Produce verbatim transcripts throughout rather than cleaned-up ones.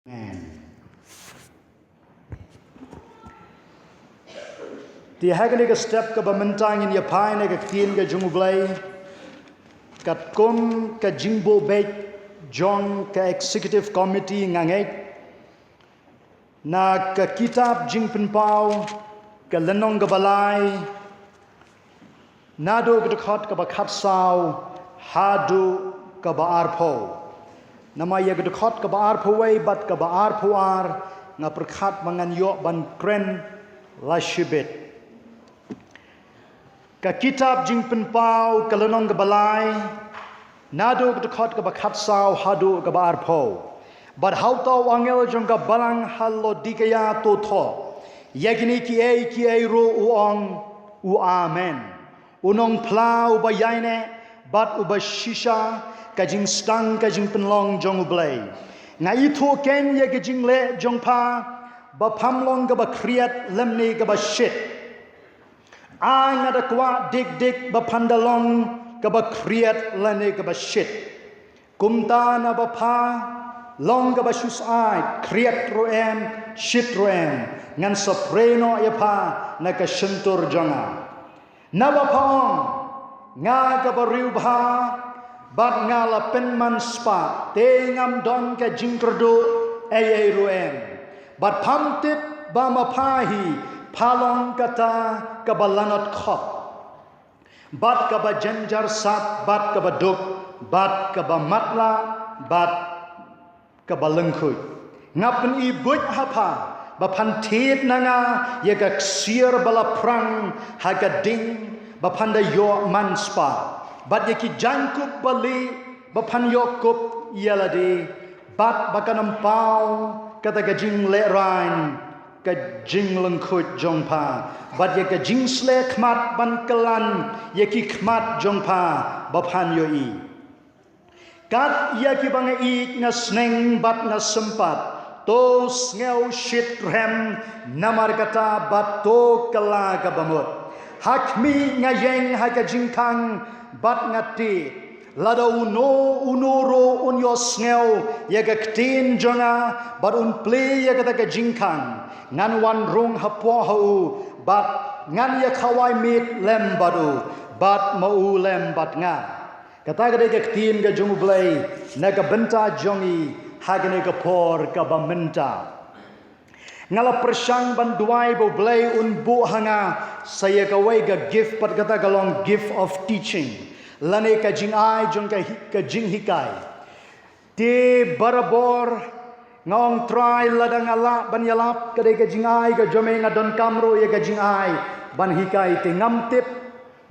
Amen. Te ha kane ka step kaba mynta ngin ïa phai na ka ktien ka jong U Blei. Katkum ka jingbuh beit jong ka executive committee nga ngeit na ka kitab Jingpynpaw ka lynnong kaba lai, naduh ka dkhot kaba khatsaw haduh kaba arphew. Namar ïa ka dkhot kaba arphew wei bad kaba arphew ar nga pyrkhat ba ngan ïoh ban kren lashibit. Ka kitab Jingpynpaw ka lynnong kaba lai, naduh ka dkhot kaba khatsaw haduh kaba arphew. Bad ha uta u angel jong ka balang ha Laodikaïa to thoh: Ïa kine kiei kiei ruh u ong u Amen, u nongphla uba ïaineh bad uba shisha ka jingsdang ka jingpynlong jong U Blei. Nga ithuh keiñ ïa ka jingleh jong pha, ba pham long kaba khriat lymne kaba shit. Ai, nga da kwah dik dik ba phan da long kaba khriat lane kaba shit. Kumta naba pha long kaba shu syaid, khriat ruh em, shit ruh em, ngan sa prei noh ïa pha na ka shyntur jong nga. Naba pha ong, nga kaba riewbha bad nga la pynman spah, te ngam don ka jingkyrduh ei ei ruh em. Bad pham tip ba ma pha hi pha long kata kaba lanot khop, bad kaba jynjar sat, bad kaba duk, bad kaba matlah, bad kaba lyngkhuid. Nga pyni buit ha pha ba phan thied na nga ïa ka ksiar ba la phrang ha ka ding ba phan da ïoh man spah, bad ïa ki jaiñkup ba lieh ba phan ïoh kup ïa lade, bad ba kan ym paw kata ka jinglehrain ka jinglyngkhuid jong pha, bad ïa ka jingsleh khmat ban kylla ïa ki khmat jong pha ba phan ïohi. Kat ïa kiba nga ïeit nga sneng bad nga sympat, to sngew shit rhem namar kata bad to kylla kaba mut. Ha khmih nga ïeng ha ka jingkhang bad nga tied. Lada uno uno ruh un ïohsngew ïa ka ktien jong nga bad un plie ïa kata ka jingkhang, ngan wan rung hapoh ha u bad ngan ïa khawai miet lem bad u, bad ma u lem bad nga. Kata ka dei ka ktien ka jong U Blei na ka bynta jong ngi ha kane ka por kaba mynta. Nga la pyrshang ban duwai ba U Blei un buh ha nga sa ïa kawei ka gift, bad kata ka long gift of teaching, lane ka jingai jong ka hi-, ka jinghikai. Te barabor nga ong, Trai, lada nga lah ban ïalap, ka dei ka jingai ka jong me, nga donkam ruh ïa ka jingai ban hikai. Te ngam tip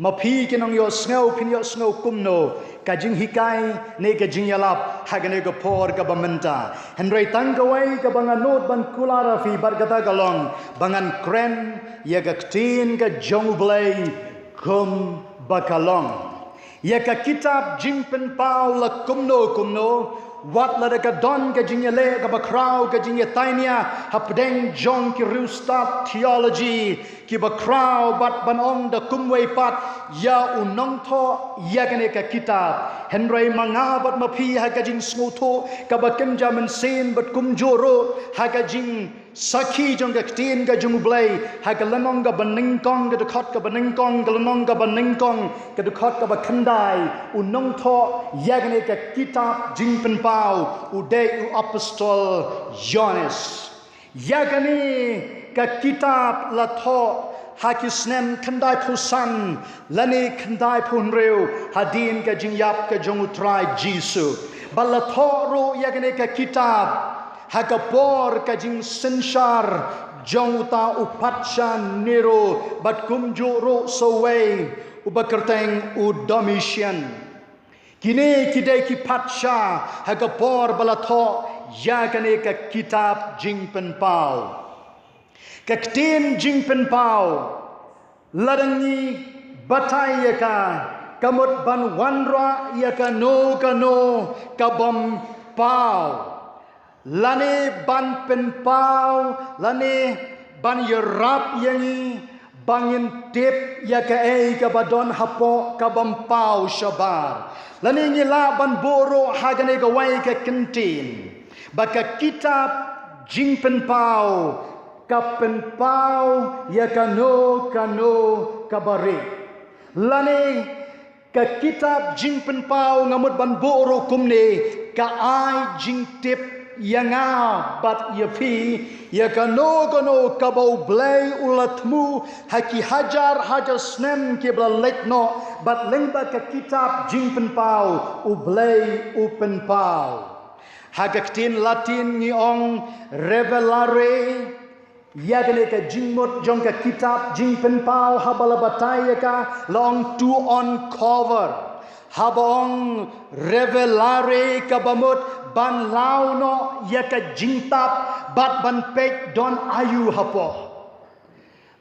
ma phi ki nongïohsngew phin ïohsngew kumno ka jinghikai ne ka jingïalap ha kane ka por kaba mynta. Hynrei tang kawei kaba nga nud ban kular ha phi bad kata ka long ba ngan kren ïa ka ktien ka jong U Blei kum ba ka long. Ïa ka kitab Jingpynpaw la kumno kumno, wat lada ka don ka jingïaleh kaba khraw, ka jingïatainia hapdeng jong ki riewstad theology kiba khraw bad ban ong da kumwei pat ïa u nongthoh ïa kane ka kitab. Hynrei ma nga bad ma phi ha ka jingsngewthuh kaba kynja mynsiem bad kumjuh ruh ha ka jingsakhi jong ka ktien ka jong U Blei, ha ka lynnong kaba nyngkong, ka dkhot kaba nyngkong, ka lynnong kaba nyngkong, ka dkhot kaba khyndai, u nongthoh ïa kane ka kitab Jingpynpaw u dei u apostol Ïoannis. Ïa kane ka kitab la thoh ha ki snem khyndaiphew san lane khyndaiphew hynriew hadien ka jingïap ka jong U Trai Jisu. Bad la thoh ruh ïa kane ka kitab ha ka por ka jingsynshar jong uta u patsha Nero bad kumjuh ruh sa uwei uba kyrteng u Domitian. Kine ki dei ki patsha ha ka por ba la thoh ïa kane ka kitab Jingpynpaw. Ka ktien Jingpynpaw, lada ngi batai ïa ka, ka mut ban wanrah ïa kano kano ka bym paw, lane ban pynpaw, lane ban ïarap ïa ngi ba ngin tip ïa kaei kaba don hapoh ka bym paw shabar. Lane ngi lah ban buh ruh ha kane kawei ka kyntien ba ka kitab Jingpynpaw ka pynpaw ïa kano kano kaba rieh. Lane ka kitab Jingpynpaw, nga mut ban buh ruh kumne, ka ai jingtip ïa nga bad ïa phi ïa kano kano kaba U Blei u la thmu ha ki hajar hajar snem kiba la leit noh, bad lyngba ka kitab Jingpynpaw U Blei u pynpaw. Ha ka ktien Latin ngi ong revelare, ïa kane ka jingmut jong ka kitab Jingpynpaw haba la batai ïa ka la ong to uncover. Haba ong revelare kaba mut ban law noh ïa ka jingtap bad ban peit don aïu hapoh.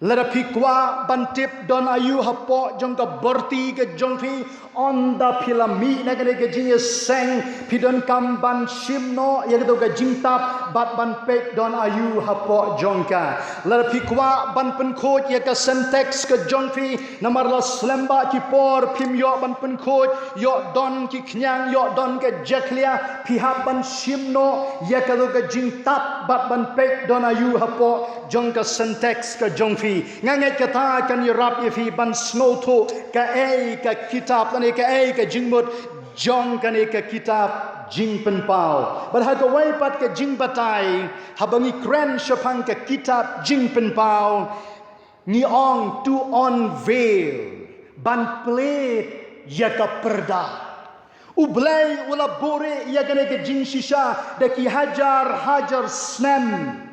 Lada phi kwah ban tip don aïu hapoh jong ka bor ti ka jong phi, ynda phi la mih na kane ka jingïaseng, phi donkam ban shim noh ïa kato ka jingtap bad ban peit don aïu hapoh jong ka. Lada phi kwah ban pynkhuid ïa ka syntax ka jong phi, namar la slem bha ki por phim ïoh ban pynkhuid, ïoh don ki khñiang, ïoh don ka jakhlia, phi hap ban shim noh ïa kato ka jingtap bad ban peit don aïu hapoh jong ka syntax ka jong phi. Nga ngeit kata kan ïarap ïa phi ban sngewthuh kaei ka kitab lane kaei ka jingmut jong kane ka kitab Jingpynpaw. Bad ha kawei pat ka jingbatai, haba ngi kren shaphang ka kitab Jingpynpaw, ngi ong to unveil, ban plie ïa ka pyrda. U Blei u la buhrieh ïa kane ka jingshisha da ki hajar hajar snem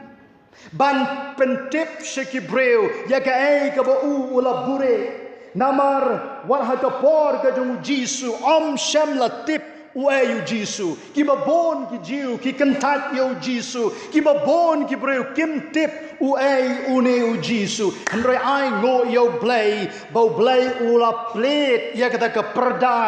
ban pyntip sha ki briew ïa kaei kaba u u la buhrieh. Namar wat ha ka por ka jong U Jisu ym shym la tip uei U Jisu. Kiba bun ki Jiw ki kyntait ïa U Jisu, kiba bun ki briew kim tip uei une U Jisu. Hynrei ai nguh ïa U Blei ba U Blei u la plie ïa kata ka pyrda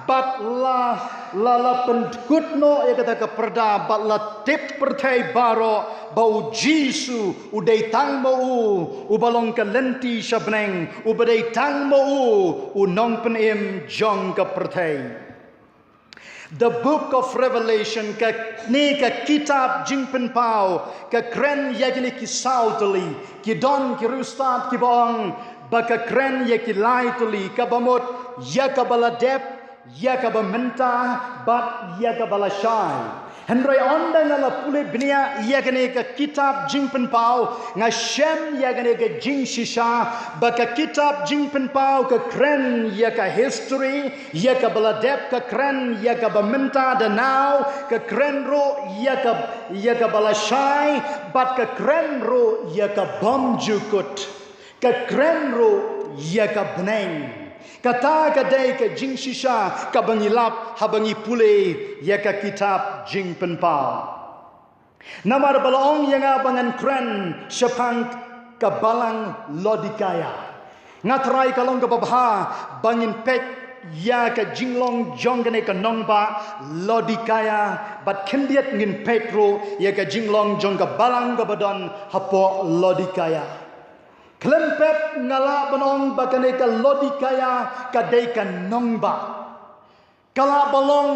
bad la, la, la pynkut noh ïa kata ka pyrda bad la tip pyrthei baroh ba U Jisu u dei tang ma u uba long ka lynti sha bneng, uba dei tang ma u u nongpynim jong ka pyrthei. The Book of Revelation, kane ka kitab Jingpynpaw, ka kren ïa kine ki saw tylli, ki don ki riewstad kiba ong ba ka kren ïa ki lai tylli, kaba mut ïa kaba la dep, ïa kaba mynta, bad ïa kaba la shai. Hynrei ynda nga la pule bniah ïa kane ka kitab Jingpynpaw, nga shem ïa kane ka jingshisha ba ka kitab Jingpynpaw ka kren ïa ka history, ïa kaba la dep, ka kren ïa kaba mynta, da now, ka kren ruh ïa ka, ïa kaba la shai, bad ka kren ruh ïa ka bymjukut. Ka kren ruh ïa ka bneng. Kata ka dei ka jingshisha kaba ngi lap haba ngi pule ïa ka kitab Jingpynpaw. Namar ba la ong ïa nga ba ngan kren shaphang ka balang Laodikaia. Nga trai ka long kaba bha ba ngin peit ïa ka jinglong jong kane ka nongbah Laodikaia, bad khyndiat ngin peit ruh ïa ka jinglong jong ka balang kaba don hapoh Laodikaia. Khlem pep nga lah ban ong ba kane ka Laodikaia ka dei ka nongbah. Ka lah ban long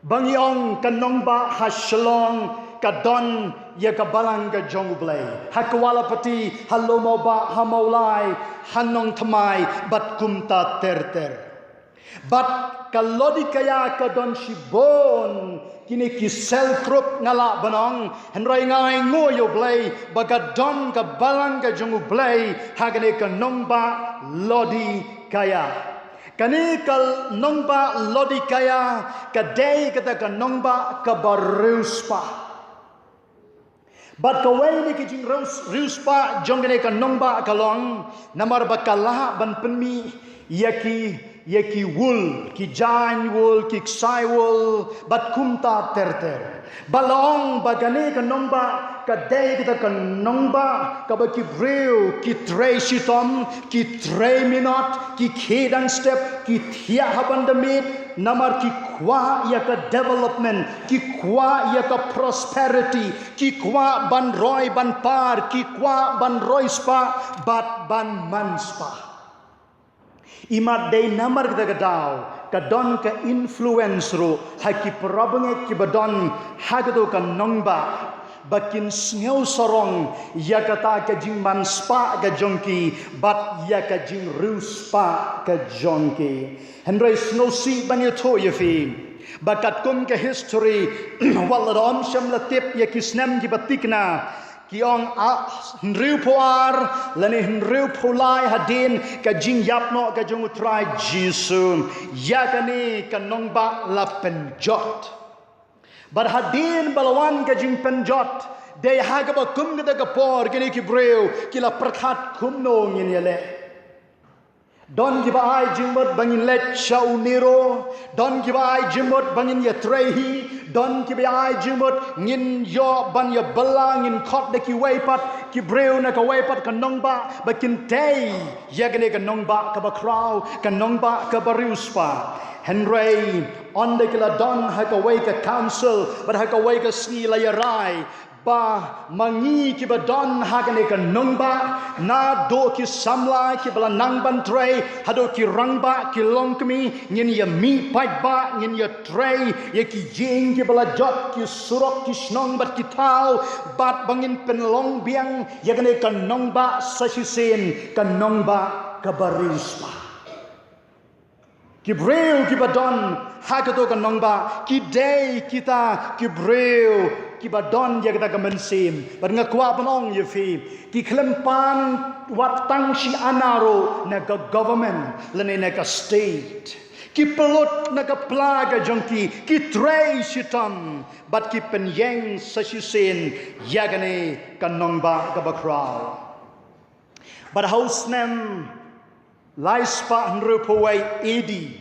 ba ngi ong ka nongbah ha Shillong, ka don ïa ka balang ka jong U Blei. Ha Kawalapati, ha Lowmawbah, ha Mawlai, ha Nongthymmai, bad kumta ter ter. Bad ka Laodikaia ka don shibun kine ki cell group nga lah ban ong, hynrei nga ai nguh ïa U Blei ba ka don ka balang ka jong U Blei ha kane ka nongbah Laodikaia. Kane ka nongbah Laodikaia ka dei kata ka nongbah kaba riewspah. Bad kawei na ki jingriewspah jong kane ka nongbah ka long namar ba ka lah ban pynmih ïa ki, ïa ki wul, ki jaiñ wul, ki ksai wul, bad kumta ter ter. Bad la ong ba kane ka nongbah ka dei kata ka nongbah kaba ki briew ki trei shitom, ki trei minot, ki khie dang step, ki thiah ha ban da miet, namar ki kwah ïa ka development, ki kwah ïa ka prosperity, ki kwah ban roi ban par, ki kwah ban roi spah bad ban man spah. Imat dei namar kata ka daw ka don ka influence ruh ha ki parabangeit kiba don ha kato ka nongbah, ba kin sngew sarong ïa kata ka jingman spah ka jong ki bad ïa ka jingriewspah ka jong ki. Hynrei sngewsih ban ïathuh ïa phi ba katkum ka history, wat la da ym shym la tip ïa ki snem kiba tikna, ki ong, ah, hynriewphew ar lane hynriewphew lai hadien ka jingïap noh ka jong U Trai Jisu, ïa kane ka nongbah la pynjot. Bad hadien ba la wan ka jingpynjot, dei ha kaba kum kata ka por kine ki briew ki la pyrkhat, kumno ngin ïaleh? Don kiba ai jingmut ba ngin leit sha u Nero, don kiba ai jingmut ba ngin ïatrei hi, don kiba ai jingmut ngin ïoh ban ïabylla, ngin khot da kiwei pat ki briew na kawei pat ka nongbah ba kin tei ïa kane ka nongbah kaba khraw, ka nongbah kaba riewspah. Hynrei ynda ki la don ha kawei ka council bad ha kawei ka sngi la ïarai ba ma ngi kiba don ha kane ka nongbah, naduh ki samla kiba la nang ban trei haduh ki rangbah ki longkmie, ngin ïa mih paidbah, ngin ïatrei ïa ki ïing kiba la jot, ki surok, ki shnong bad ki thaw, bad ba ngin pynlong biang ïa kane ka nongbah sa shisien ka nongbah kaba riewspah. Ki briew kiba don ha kato ka nongbah ki dei kita ki briew kiba don ïa kata ka mynsiem. Bad nga kwah ban ong ïa phi, ki khlem pan wat tang shi ana ruh na ka government lane na ka state. Ki pynlut na ka pla ka jong ki, ki trei shitom bad ki pynïeng sa shisien ïa kane ka nongbah kaba khraw. Bad ha u snem lai spah hynriewphew wei A D,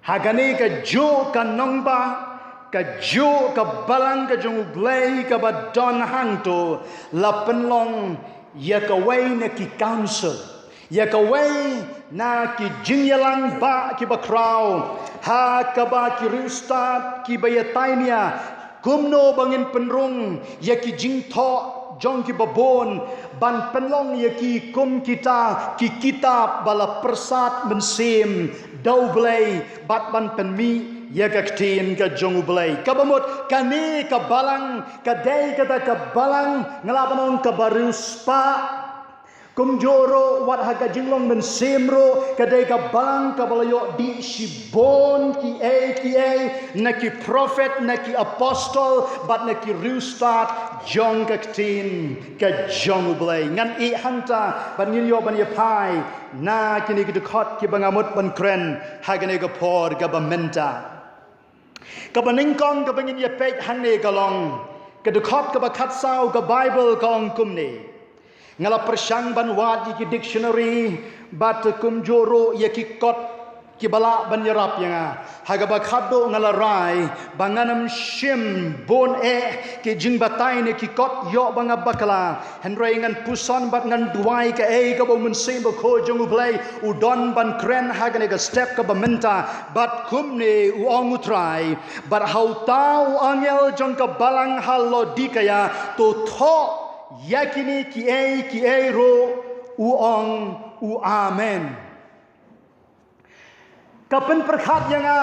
ha kane kajuh ka nongbah, kajuh ka balang ka jong U Blei kaba don hangto, la pynlong ïa kawei na ki council, ïa kawei na ki jingïalang bah kiba khraw, ha kaba ki riewstad kiba ïatai nia kumno ba ngin pynrung ïa ki jingthoh jong kiba bun, ban pynlong ïa ki kum kita ki kitab ba la pyrsad mynsiem da U Blei, bad ban pynmih ïa ka ktien ka jong U Blei. Kaba mut kane ka balang ka dei kata ka balang, nga lah ban ong, kaba riewspah. Kumjuh ruh wat ha ka jinglong mynsiem ruh ka dei ka balang kaba la ïoh dih shibun kiei kiei na ki prophet, na ki apostol bad na ki riewstad jong ka ktien ka jong U Blei. Ngan ïeh hangta bad ngin ïoh ban ïa phai na kine ki dkhot kiba nga mut ban kren ha kane ka por kaba mynta. Kaba nyngkong kaba ngin ïa peit hangne ka long ka dkhot kaba khatsaw ka Baibl, ka ong kumne. Nga la pyrshang ban wad ïa ki dictionary bad kumjuh ruh ïa ki kot kiba lah ban ïarap ïa nga. Ha kaba khatduh nga la rai ba ngan ym shim bun eh ki jingbatai ne ki kot ïoh ba nga bakla. Hynrei ngan puson bad ngan duwai kaei kaba U Mynsiem Bakhuid jong U Blei u don ban kren ha kane ka step kaba mynta. Bad kumne u ong U Trai: Bad ha uta u angel jong ka balang ha Laodikaïa to thoh ïa kine kiei kiei ruh, u ong u Amen. Ka pynpyrkhat ïa nga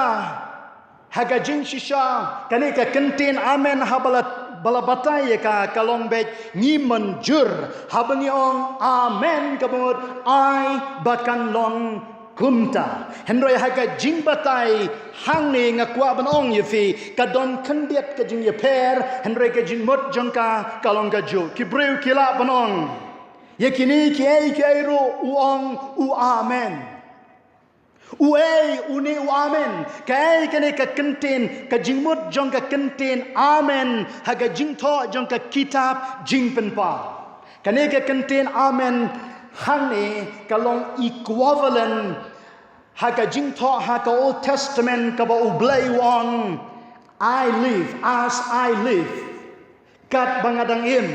ha ka jingshisha, kane ka kyntien Amen haba la, ba la batai ïa ka, ka long beit ngi mynjur haba ngi ong Amen, kaba mut ai ba kan long kumta. Hynrei ha ka jingbatai hangne nga kwah ban ong ïa phi, ka don khyndiat ka jingïapher, hynrei ka jingmut jong ka ka long kajuh. Ki briew ki lah ban ong ïa kine kiei kiei ruh, u ong u Amen. Uei une u Amen? Kaei kane ka kyntien, ka jingmut jong ka kyntien Amen ha ka jingthoh jong ka kitab Jingpynpaw? Kane ka kyntien Amen hangne ka long equivalent ha ka jingthoh ha ka Old Testament kaba U Blei u ong, "I live, as I live." Katba nga dang im,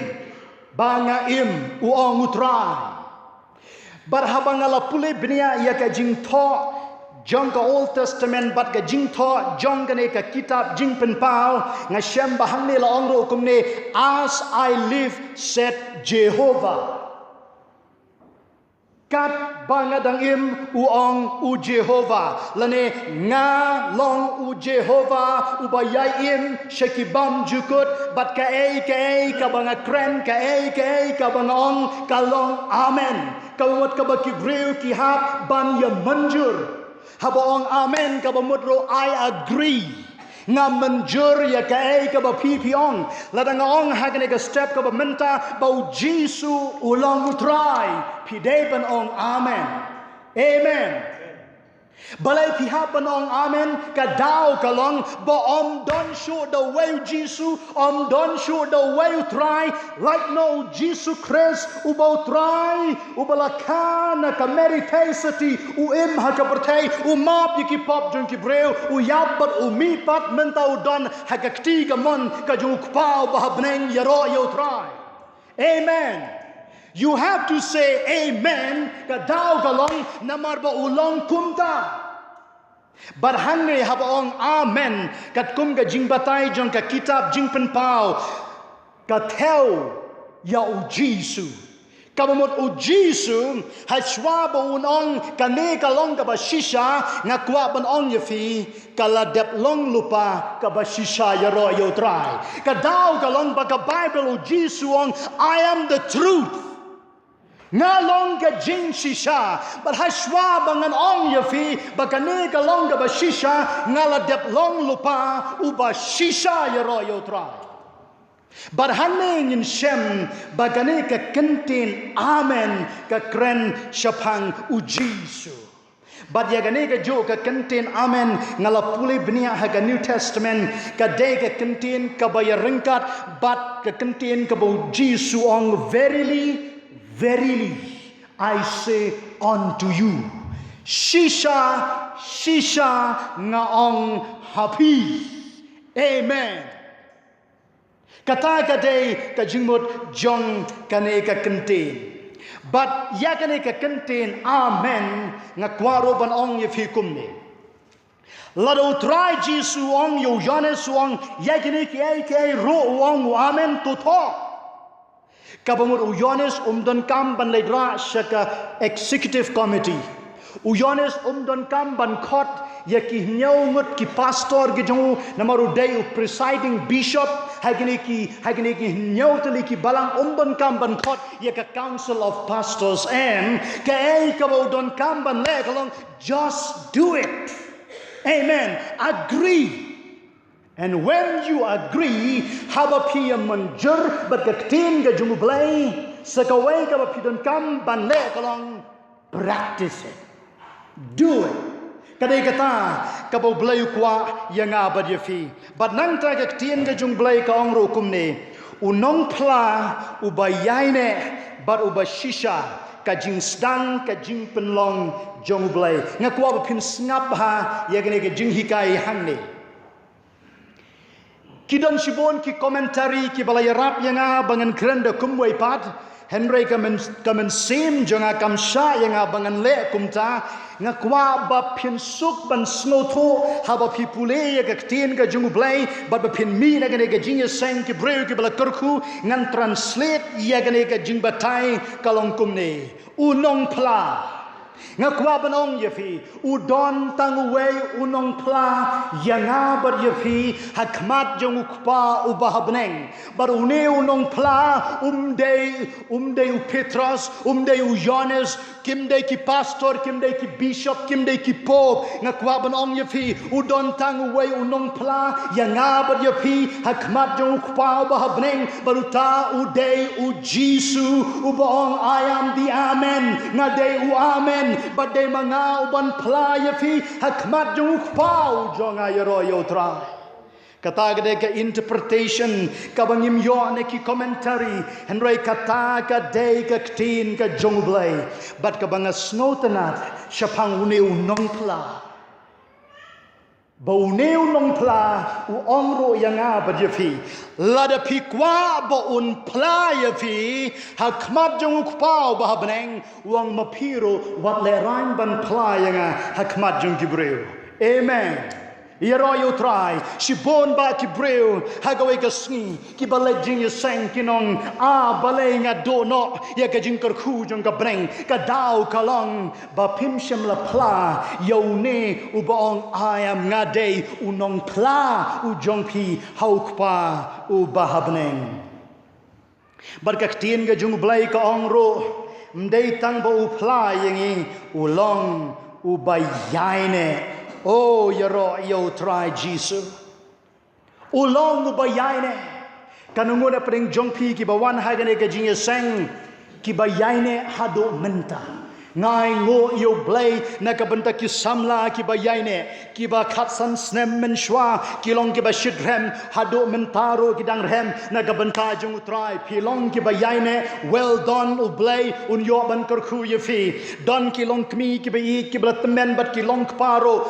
ba nga im, u ong U Trai. Bad haba nga la pule bniah ïa ka jingthoh jong ka Old Testament bad ka jingthoh jong kane ka kitab Jingpynpaw, nga shem ba hangne la ong ruh kumne, "As I live, said Jehovah." Katba nga dang im, u ong, u Jehobah, lane nga long u Jehobah uba ïai im sha ki bymjukut. Bad kaei kaei kaba nga kren, kaei kaei kaba nga ong, ka long amen. Kaba mut kaba ki briew ki hap ban ïa mynjur. Haba ong amen, kaba mut ruh I agree. Nga mynjur ïa kaei kaba phi phi ong. Lada nga ong ha kane ka step kaba mynta ba u Jisu u long u Trai, phi dei ban ong amen. Amen. Balei phi hap ban ong amen? Ka daw ka long ba ym don shuh da uwei u Jisu, ym don shuh da uwei u Trai, lait noh u Jisu Khrist uba u Trai, uba la kha na ka Mary Theisotti, u im ha ka pyrthei, u map ïa ki pop jong ki briew, u ïap bad u mih pat, mynta u don ha ka kti kamon ka jong u Kpa uba ha bneng. Ïaroh ïa u Trai. Amen. You have to say amen, ka daw ka long namar ba u long kumta. Bad hangne haba ong amen, katkum ka jingbatai jong ka kitab Jingpynpaw, ka thew ïa u Jisu. Kaba mut u Jisu, hashwa ba un ong kane ka long kaba shisha, nga kwah ban ong ïa phi, ka la dep long lypa kaba shisha. Ïaroh ïa u Trai. Ka daw ka long ba ka Baibl, u Jisu u ong, "I am the truth." Nga long ka jingshisha. Bad hashwa ba ngan ong ïa phi ba kane ka long kaba shisha, nga la dep long lypa uba shisha. Ïaroh ïa u Trai. Bad hangne ngin shem ba kane ka kyntien amen ka kren shaphang u Jisu. Bad ïa kane kajuh ka kyntien amen nga la pule bniah ha ka New Testament, ka dei ka kyntien kaba ïaryngkat bad ka kyntien kaba u Jisu u ong, "Verily, verily, I say unto you." Shisha, shisha, nga ong ha phi. Amen. Kata ka dei ka jingmut jong kane ka kyntien. Bad ïa kane ka kyntien amen, nga kwah ruh ban ong ïa phi kumne. Lada u Trai Jisu u ong ïa u Ïoannis, u ong ïa kine kiei kiei ruh, u ong u amen, to thoh. Kaba mut u Ïoannis um donkam ban leit rah sha ka executive committee. U Ïoannis um donkam ban khot ïa ki hynñiew ngut ki pastor ki jong u, namar u dei u presiding bishop ha kine ki, ha kine ki hynñiew tylli ki balang. Um donkam ban khot ïa ka council of pastors. Em, kaei kaba u donkam ban leh ka long, just do it. Amen. Agree. And when you agree, haba phi ïa mynjur bad ka ktien ka jong u Blei, sa kawei kaba phi donkam ban leh ka long, practice it. Do it. Ka dei kata kaba u Blei u kwah ïa nga bad ïa phi. Bad nangta ka ktien ka jong u Blei ka ong ruh kumne, u nongphla uba ïaineh bad uba shisha, ka jingsdang ka jingpynlong jong u Blei. Nga kwah ba phin sngap bha ïa kane ka jinghikai hangne. Ki don shibun ki commentary kiba la ïarap ïa nga ba ngan kren da kumwei pat, hynrei ka myn-, ka mynsiem jong nga kam shah ïa nga ba ngan leh kumta. Nga kwah ba phin suk ban sngewthuh haba phi pule ïa ka ktien ka jong u Blei, bad ba phin mih na kane ka jingïaseng ki briew kiba la kyrkhu. Ngan translate ïa kane ka jingbatai, ka long kumne: U nongphla. Nga kwah ban ong ïa phi, u don tang uwei u nongphla ïa nga bad ïa phi ha khmat jong u Kpa uba ha bneng. Bad une u nongphla um dei, um dei u Petros, um dei u Ïoannis, kim dei ki pastor, kim dei ki bishop, kim dei ki pope. Nga kwah ban ong ïa phi, u don tang uwei u nongphla ïa nga bad ïa phi ha khmat jong u Kpa uba ha bneng, bad uta u dei u Jisu uba ong, "I am the Amen." Nga dei u Amen, bad dei ma nga uban phla ïa phi ha khmat jong u Kpa u jong nga. Ïaroh ïa u Trai. Kata ka dei ka interpretation kaba ngim ïoh na ki commentary, hynrei kata ka dei ka ktien ka jong u Blei. Bad kaba nga sngewtynnat shaphang une u nongphla, ba une u nongphla u ong ruh ïa nga bad ïa phi, lada phi kwah ba un phla ïa phi ha khmat jong u Kpa uba ha bneng, u ong ma phi ruh wat lehraiñ ban phla ïa nga ha khmat jong ki briew. Amen. Ïaroh ïa u Trai, shibun bah ki briew ha kawei ka sngi, kiba leit jingïaseng, ki ong, A Blei, nga duh noh ïa ka jingkyrkhu jong ka bneng, ka daw ka long ba phim shym la phla ïa une uba ong, I am, nga dei u nongphla u jong phi ha u Kpa uba ha bneng. Bad ka ktien ka jong U Blei ka ong ruh, ym dei tang ba u phla ïa ngi, u long uba ïaineh. O, ïaroh ïa u Trai Jisu. U long uba ïaineh. Katno ngut na pdeng jong phi kiba wan ha kane ka jingïaseng, kiba ïaineh haduh mynta? Nga ainguh ïa U Blei na ka bynta ki samla kiba ïaineh, kiba khatsan snem mynshuwa ki long kiba shitrhem, haduh mynta ruh ki dang rhem na ka bynta jong u Trai. Phi long kiba ïaineh, well done, U Blei un ïoh ban kyrkhu ïa phi. Don ki longkmie kiba ïeit, kiba la tymmen bad ki longkpa ruh,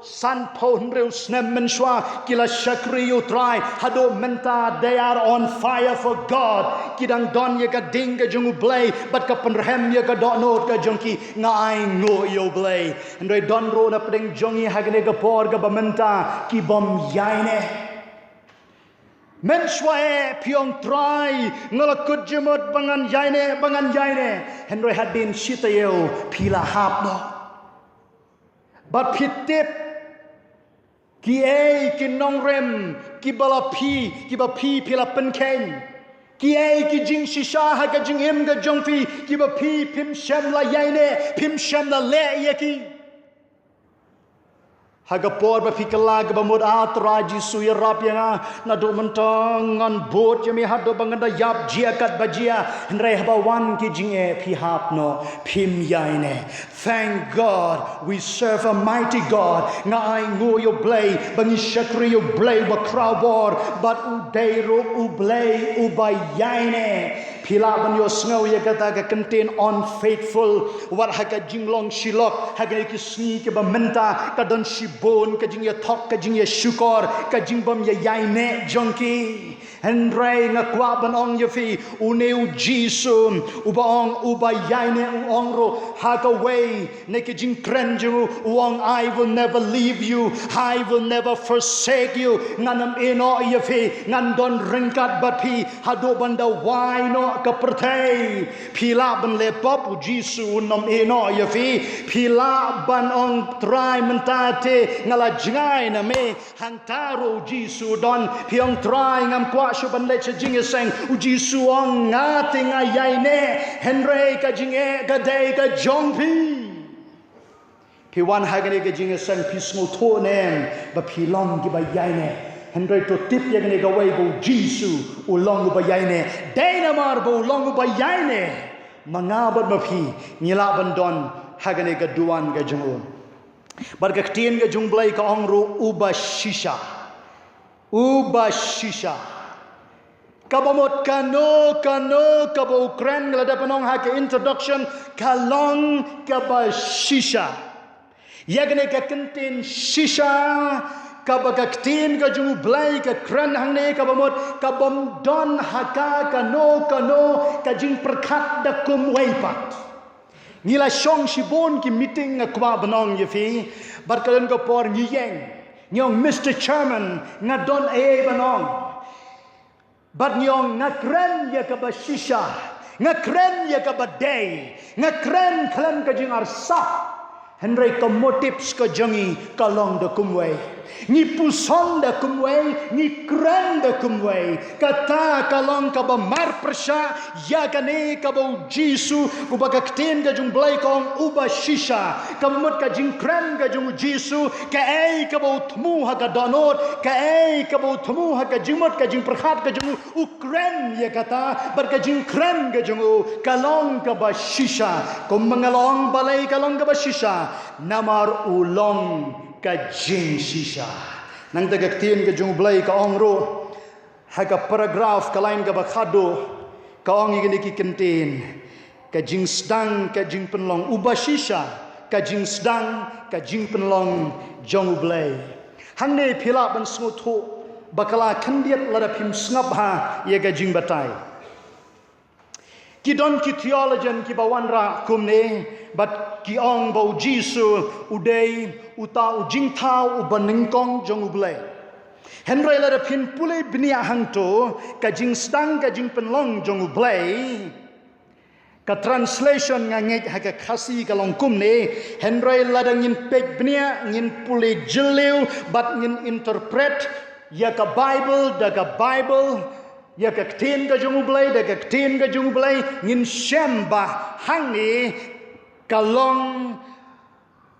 sanphew hynriew snem mynshuwa ki la shakri ïa u Trai, haduh mynta they are on fire for God. Ki dang don ïa ka ding ka jong U Blei bad ka pynrhem ïa ka dohnud ka jong ki. Nga ainguh ïa U Blei. Hynrei don ruh na pdeng jong ngi ha kane ka por kaba mynta ki bym ïaineh. Mynshuwa eh phi ong, Trai, nga la kut jingmut ba ngan ïaineh, ba ngan ïaineh. Hynrei hadien shi taïew phi la hap noh. Bad phi tip kiei ki nongrim kiba la phi, kiba phi phi la pynkheiñ? Kiei ki jingshisha ha ka jingim ka jong phi kiba phi phim shym la ïaineh, phim shym la leh ïa ki? Ha ka por ba phi kylla kaba mut, A Trai Jisu, ïarap ïa nga, naduh mynta ngan bud ïa me haduh ba ngan da ïap jia katba jia. Hynrei haba wan ki jingeh phi hap noh, phim ïaineh. Thank God we serve a mighty God. Nga ainguh ïa U Blei ba ngi shakri ïa U Blei uba khrawbor, bad u dei ruh U Blei uba ïaineh. Phi lah ban ïohsngew ïa kata ka kyntien unfaithful wat ha ka jinglong shilok ha kine ki sngi kiba mynta. Ka don shibun ka jingïathok, ka jingïashukor, ka jingbym ïaineh jong ki. Hynrei nga kwah ban ong ïa phi, une U Jisu uba ong uba ïaineh, u ong ruh ha kawei na ki jingkren jong u, u ong, I will never leave you, I will never forsake you. Ngan ym ïehnoh ïa phi, ngan don ryngkat bad phi haduh ban da wai noh ka pyrthei. Phi lah ban leh pop, U Jisu un ym ïehnoh ïa phi. Phi lah ban ong, Trai, mynta te nga la jngai na me. Hangta ruh U Jisu don. Phi ong, Trai, ngam kwah shuh ban leit sha jingïaseng. U Jisu ong, nga te nga ïaineh. Hynrei ka jingeh ka dei ka jong phi. Phi wan ha kane ka jingïaseng, phi sngewthuh ne em ba phi long kiba ïaineh? Hynrei to tip ïa kane kawei, ba U Jisu u long uba ïaineh. Dei namar ba u long uba ïaineh ma nga bad ma phi ngi lah ban don ha kane ka duwan ka jong u. Bad ka ktien ka jong U Blei ka ong ruh uba shisha. Uba shisha. Kaba mut kano kano kaba u kren, nga la dep ban ong ha ka introduction, ka long kaba shisha. Ïa kane ka kyntien shisha, kaba ka ktien ka jong U Blei ka kren hangne, kaba mut ka bym don ha ka kano kano ka jingpyrkhat da kumwei pat. Ngi la shong shibun ki meeting, nga kwah ban ong ïa phi, bad ka don ka por ngi ïeng, ngi ong, Mister Chairman, nga don ei ei ban ong. Bad ngi ong, nga kren ïa kaba shisha, nga kren ïa kaba dei, nga kren khlem ka jingarsap. Hynrei ka motives ka jong ngi ka long da kumwei. Ngi puson da kumwei, ngi kren da kumwei. Kata ka long kaba marpyrshah ïa kane kaba U Jisu, uba ka ktien ka jong U Blei ka ong uba shisha. Kaba mut ka jingkren ka jong U Jisu, kaei kaba u thmu ha ka dohnud, kaei kaba u thmu ha ka jingmut ka jingpyrkhat ka jong u, u kren ïa kata. Bad ka jingkren ka jong u ka long kaba shisha. Kumba nga la ong balei ka long kaba shisha? Namar u long ka jingshisha. Nangta ka ktien ka jong U Blei ka ong ruh ha ka paragraph, ka lain kaba khatduh, ka ong ïa kine ki kyntien: ka jingsdang, ka jingpynlong, uba shisha, ka jingsdang, ka jingpynlong jong U Blei. Hangne phi lah ban sngewthuh bakla khyndiat lada phim sngap ha ïa ka jingbatai. Ki don ki theologian kiba wanrah kumne, bad ki ong ba u Jisu u dei uta u jingthaw uba nyngkong jong u Blei. Hynrei lada phin pule bniah hangto, ka jingsdang ka jingpynlong jong u Blei, ka translation nga ngeit ha ka Khasi ka long kumne, hynrei lada ngin peit bniah, ngin pule jylliew, bad ngin interpret ïa ka Bible da ka Bible, ïa ka ktien ka jong u Blei da ka ktien ka jong u Blei, ngin shem ba hangne ka long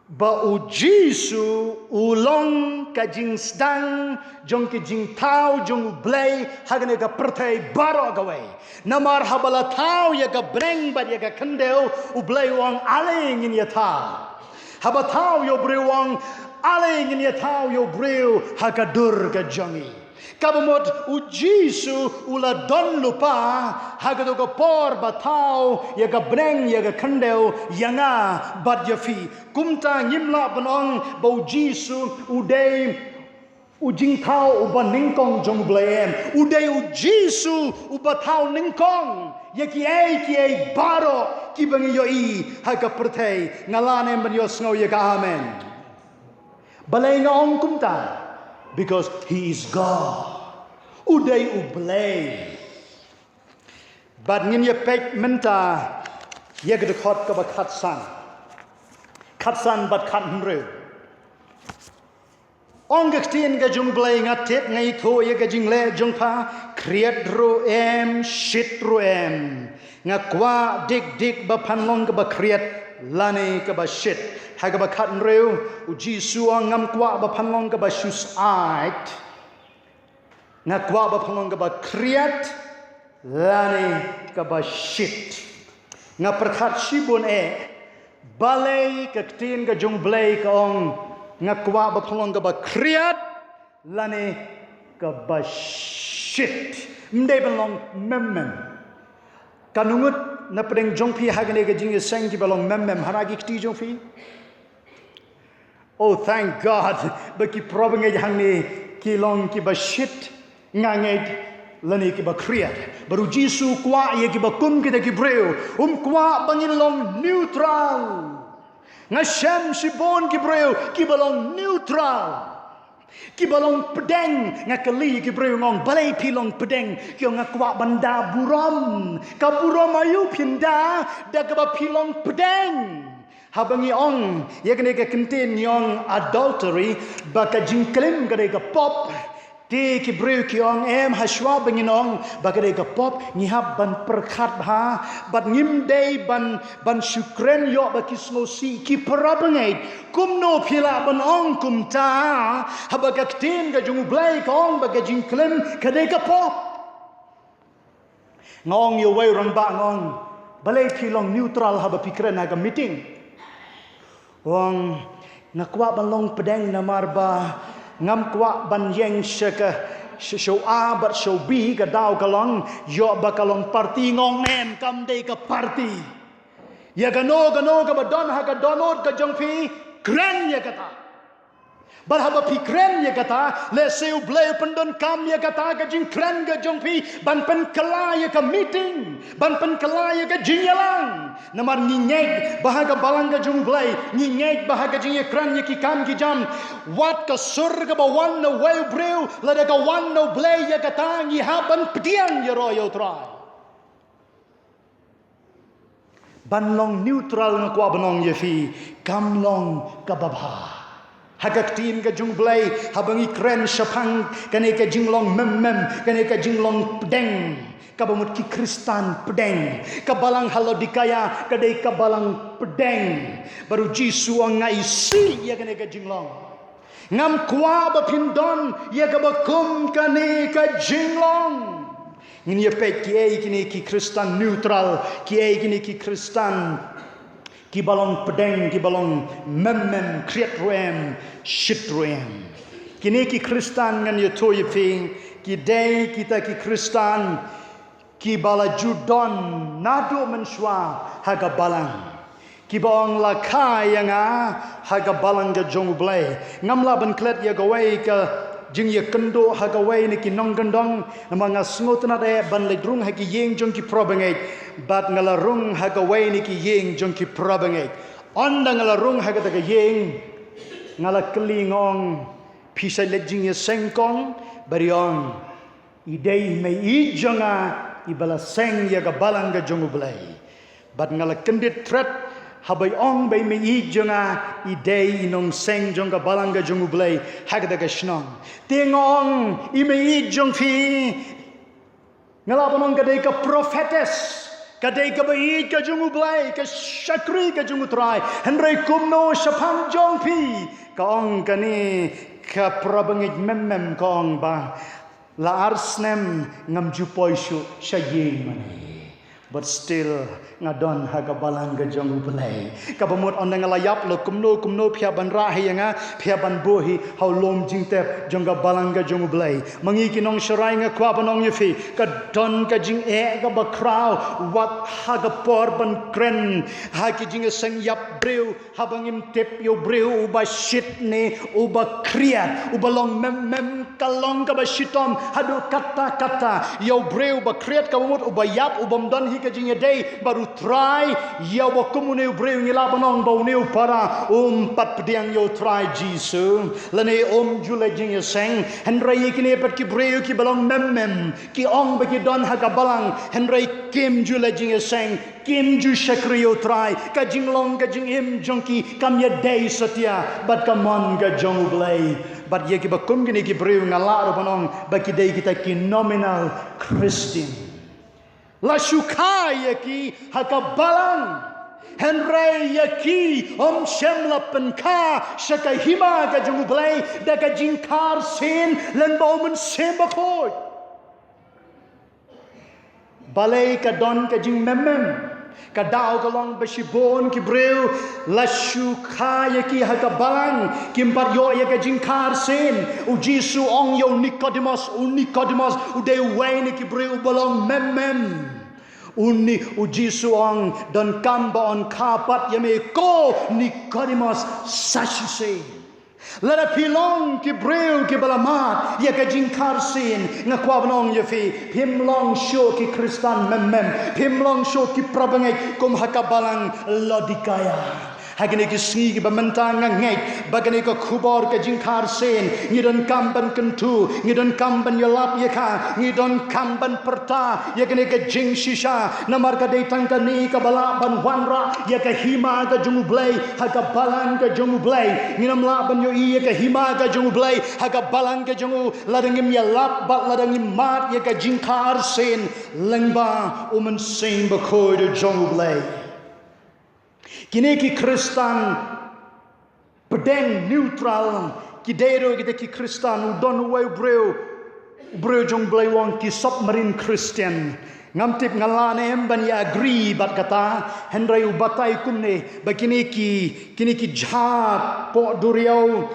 ba u Jisu u long ka jingsdang jong ki jingthaw jong u Blei ha kane ka pyrthei baroh kawei. Namar haba la thaw ïa ka bneng bad ïa ka khyndew, u Blei u ong, ale ngin ïa thaw. Haba thaw ïa u briew, u ong, ale ngin ïa thaw ïa u briew ha ka dur ka jong ngi. Kaba mut u Jisu u la don lypa ha kato ka por ba thaw ïa ka bneng ïa ka khyndew ïa nga bad ïa phi. Kumta ngim lah ban ong ba u Jisu u dei u jingthaw uba nyngkong jong u Blei, em. U dei u Jisu uba thaw nyngkong ïa kiei kiei baroh kiba ngi ïohi ha ka pyrthei. Nga lah ne em ban ïohsngew ïa ka amen? Balei nga ong kumta? Because he is God. U dei u Blei. Bad ngin ïa peit mynta ïa ka dkhot kaba khatsan. Khatsan bad khathynriew. Ong ka ktien ka jong u Blei, nga tip nga ithuh ïa ka jingleh jong pha, khriat ruh em, shit ruh em. Nga kwah dik dik ba phan long kaba khriat lane kaba shit. Ha kaba khathynriew, u Jisu u ong, ngam kwah ba phan long kaba shu syaid. Nga kwah ba phan long kaba khriat lane kaba shit. Nga pyrkhat shibun eh, balei ka ktien ka jong u Blei ka ong, nga kwah ba phan long kaba khriat lane kaba shit. Ym dei ban long mem mem. Katno ngut na pdeng jong phi ha kane ka jingïaseng kiba long mem mem, hana ki kti jong phi? Oh, thank God, ba ki para bangeit hangne ki long kiba shit, nga ngeit, lane kiba khriat. Bad u Jisu u kwah ïa kiba kum kita ki briew, um kwah ba ngin long neutral. Nga shem shibun ki briew kiba long neutral, kiba long pdeng. Nga kylli ki briew, nga ong, balei phi long pdeng? Ki ong, nga kwah ban da burom. Ka burom aïu phin da, da kaba phi long pdeng? Haba ngi ong ïa kane ka kyntien, ngi ong adultery, ba ka jingklim ka dei ka pop. Te ki briew ki ong, em, hashwa ba ngin ong ba ka dei ka pop, ngi hap ban pyrkhat bha, bad ngim dei ban, ban shu kren ïoh ba ki sngewsih. Ki para bangeit, kumno phi lah ban ong kumta, haba ka ktien ka jong u Blei ka ong ba ka jingklim ka dei ka pop? Nga ong ïa uwei u rangbah, nga ong, balei phi long neutral haba phi kren ha ka meeting? U ong, nga kwah ban long pdeng namar ba ngam kwah ban ïeng sha ka, sha, sha u A bad sha u B, ka daw ka long, ïoh ba ka long party. Nga ong, em, kam dei ka party. Ïa kano kano kaba don ha ka dohnud ka jong phi, kren ïa kata. Bad haba phi kren ïa kata, lehse u Blei u pyndonkam ïa kata ka jingkren ka jong phi ban pynkylla ïa ka meeting, ban pynkylla ïa ka jingïalang. Namar ngi ngeit ba ha ka balang ka jong u Blei, ngi ngeit ba ha ka jingïakren ïa ki kam ki jam, wat ka sur kaba wan na uwei u briew, lada ka wan na u Blei, ïa kata ngi hap ban pdiang ïaroh ïa u Trai. Ban long neutral, nga kwah ban ong ïa phi, kam long kaba bha. Ha ka ktien ka jong u Blei, haba ngi kren shaphang kane ka jinglong mem mem, kane ka jinglong pdeng, kaba mut ki Khristan pdeng. Ka balang ha Laodikaia ka dei ka balang pdeng. Bad u Jisu u ong, nga isih ïa kane ka jinglong. Ngam kwah ba phin don ïa kaba kum kane ka jinglong. Ngin ïa peit kiei kine ki Khristan neutral, kiei kine ki Khristan kiba long pdeng, kiba long mem mem, khriat ruh em, shit ruh em. Kine ki Khristan, ngan ïathuh ïa phi, ki dei kita ki Khristan kiba la ju don naduh mynshuwa ha ka balang, kiba ong, la kha ïa nga ha ka balang ka jong u Blei. Ngam lah ban klet ïa kawei ka jingïakynduh ha kawei na ki nongkyndong, namar nga sngewtynnad eh ban leit rung ha ki ïing jong ki parabangeit, bad nga la rung ha kawei na ki ïing jong ki parabangeit. Ynda nga la rung ha kata ka ïing, nga la kylli, nga ong, phi shait leit jingïaseng kong? Bad i ong, i dei i mei ïeit jong nga, iba la seng ïa ka balang ka jong U Blei. Bad nga la kyndit thret haba i ong ba i mei ïeit jong nga i dei i nongseng jong ka balang ka jong U Blei ha kata ka shnong. Te nga ong, i mei ïeit jong phi, nga lah ban ong ka dei ka prophetess, ka dei kaba ïeit ka jong U Blei, ka shakri ka jong U Trai. Hynrei kumno shaphang jong phi? Ka ong kane ka parabangeit mem mem, ka ong ba la ar snem ngam ju poi shuh sha ïing mane. But still nga don ha ka balang ka jong U Blei. Kaba mut ynda nga la ïap, la kumno kumno phi hap ban rah hi ïa nga, phi hap ban buh hi ha u lum jingtep jong ka balang ka jong U Blei. Ma ngi ki nongsharai, nga kwah ban ong ïa phi, ka don ka jingeh kaba khraw wat ha ka por ban kren ha ki jingïaseng ïap briew, haba ngim tip ïa u briew uba shit ne uba khriat, uba long mem mem, ka long kaba shitom haduh katta katta. Ïa u briew uba khriat, kaba mut uba ïap, u bym don hi ka jingïadei bad U Trai. Ïa uba kum une u briew ngi lah ban ong ba une u para um pat pdiang ïa U Trai Jisu, lane um ju leit jingïaseng. Hynrei ïa kine pat ki briew kiba long mem mem, ki ong ba ki don ha ka balang, hynrei kim ju leit jingïaseng, kim ju shakri ïa U Trai. Ka jinglong ka jingim jong ki kam ïadei satia bad ka mon ka jong U Blei. Bad ïa kiba kum kine ki briew nga lah ruh ban ong ba ki dei kita ki nominal Christian. La shu kha ïa ki ha ka balang, hynrei ïa ki ym shym la pynkha sha ka hima ka jong U Blei da ka jingkha arsien lyngba U Mynsiem Bakhuid. Balei? Ka don ka jingmem mem. Ka daw ka long ba shibun ki briew la shu kha ïa ki ha ka balang, kim pat ïoh ïa ka jingkha arsien. U Jisu ong ïa u Nikodemos, u Nikodemos u dei uwei na ki briew uba long mem mem. U Ni-, u Jisu ong, donkam ba yn kha pat ïa me ko Nikodemos sa shisien. Lada phi long ki briew kiba la mad ïa ka jingkha arsien, nga kwah ban ong ïa phi, phim long shuh ki Khristan mem mem, phim long shuh ki parabangeit kum ha ka balang Laodikaia. Ha kine ki sngi kiba mynta nga ngeit ba kane ka khubor ka jingkha arsien ngi donkam ban kyntu, ngi donkam ban ïalap ïa ka, ngi donkam ban pyrta ïa kane ka jingshisha, namar ka dei tang kane kaba lah ban wanrah ïa ka hima ka jong U Blei ha ka balang ka jong U Blei. Ngin ym lah ban ïohi ïa ka hima ka jong U Blei ha ka balang ka jong U lada ngim ïalap bad lada ngim mad ïa ka jingkha arsien lyngba U Mynsiem Bakhuid u jong U Blei. Kine ki Khristan pdeng, neutral, ki dei ruh kita ki Khristan, u don uwei u briew, u briew jong U Blei u ong ki submarine Christian. Ngam tip nga lah ne em ban ïa agree bad kata, hynrei u batai kumne ba kine ki, kine ki jhat poh duriaw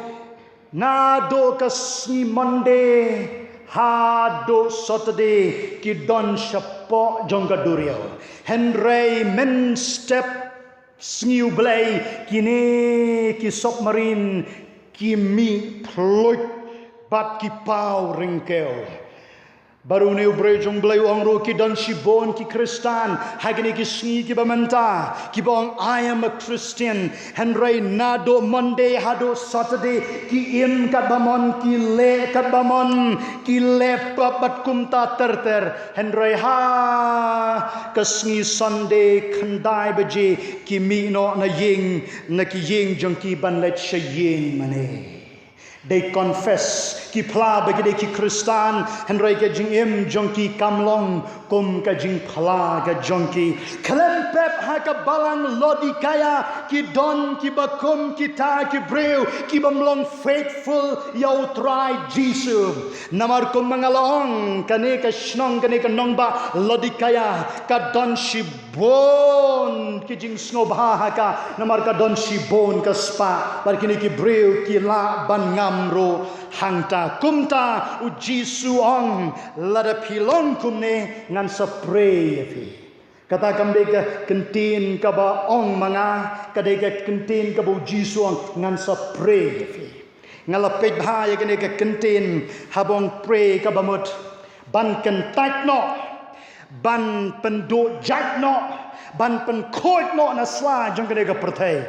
naduh ka sngi Monday haduh Saturday ki don shapoh jong ka duriaw. Hynrei mynstep sngi U Blei kine ki submarine ki mih phluit bad ki paw ryngkew. Bad une u briew jong U Blei u ong ruh ki don shibun ki Khristan ha kine ki sngi kiba mynta kiba ong, "I am a Christian." Hynrei naduh Monday haduh Saturday ki im katba mon, ki leh katba mon, ki leh pap bad kumta ter ter. Hynrei ha ka sngi Sunday khyndai baje ki mih noh na ïing, na ki ïing jong ki ban leit sha ïing mane. They confess, ki phla ba ki dei ki Khristan, hynrei ka jingim jong ki kam long kum ka jingphla ka jong ki. Khlem pep ha ka balang Laodikaia ki don kiba kum kita ki briew ki bym long faithful ïa U Trai Jisu. Namar kum ma nga la ong, kane ka shnong, kane ka nongbah Laodikaia ka don shibun ki jingsngewbha ha ka, namar ka don shibun ka spah. Bad kine ki briew ki lah ban ngam ruh hangta. Kumta U Jisu ong, lada phi long kumne ngan sa pray ïa phi. Kata kam dei ka kyntien kaba ong ma nga, ka dei ka kyntien kaba U Jisu ong, ngan sa pray ïa phi. Nga la peit bha ïa kane ka kyntien, haba ong pray kaba mut ban kyntait noh, ban pynduh jait noh, ban pynkhuid noh na sla jong kane ka pyrthei.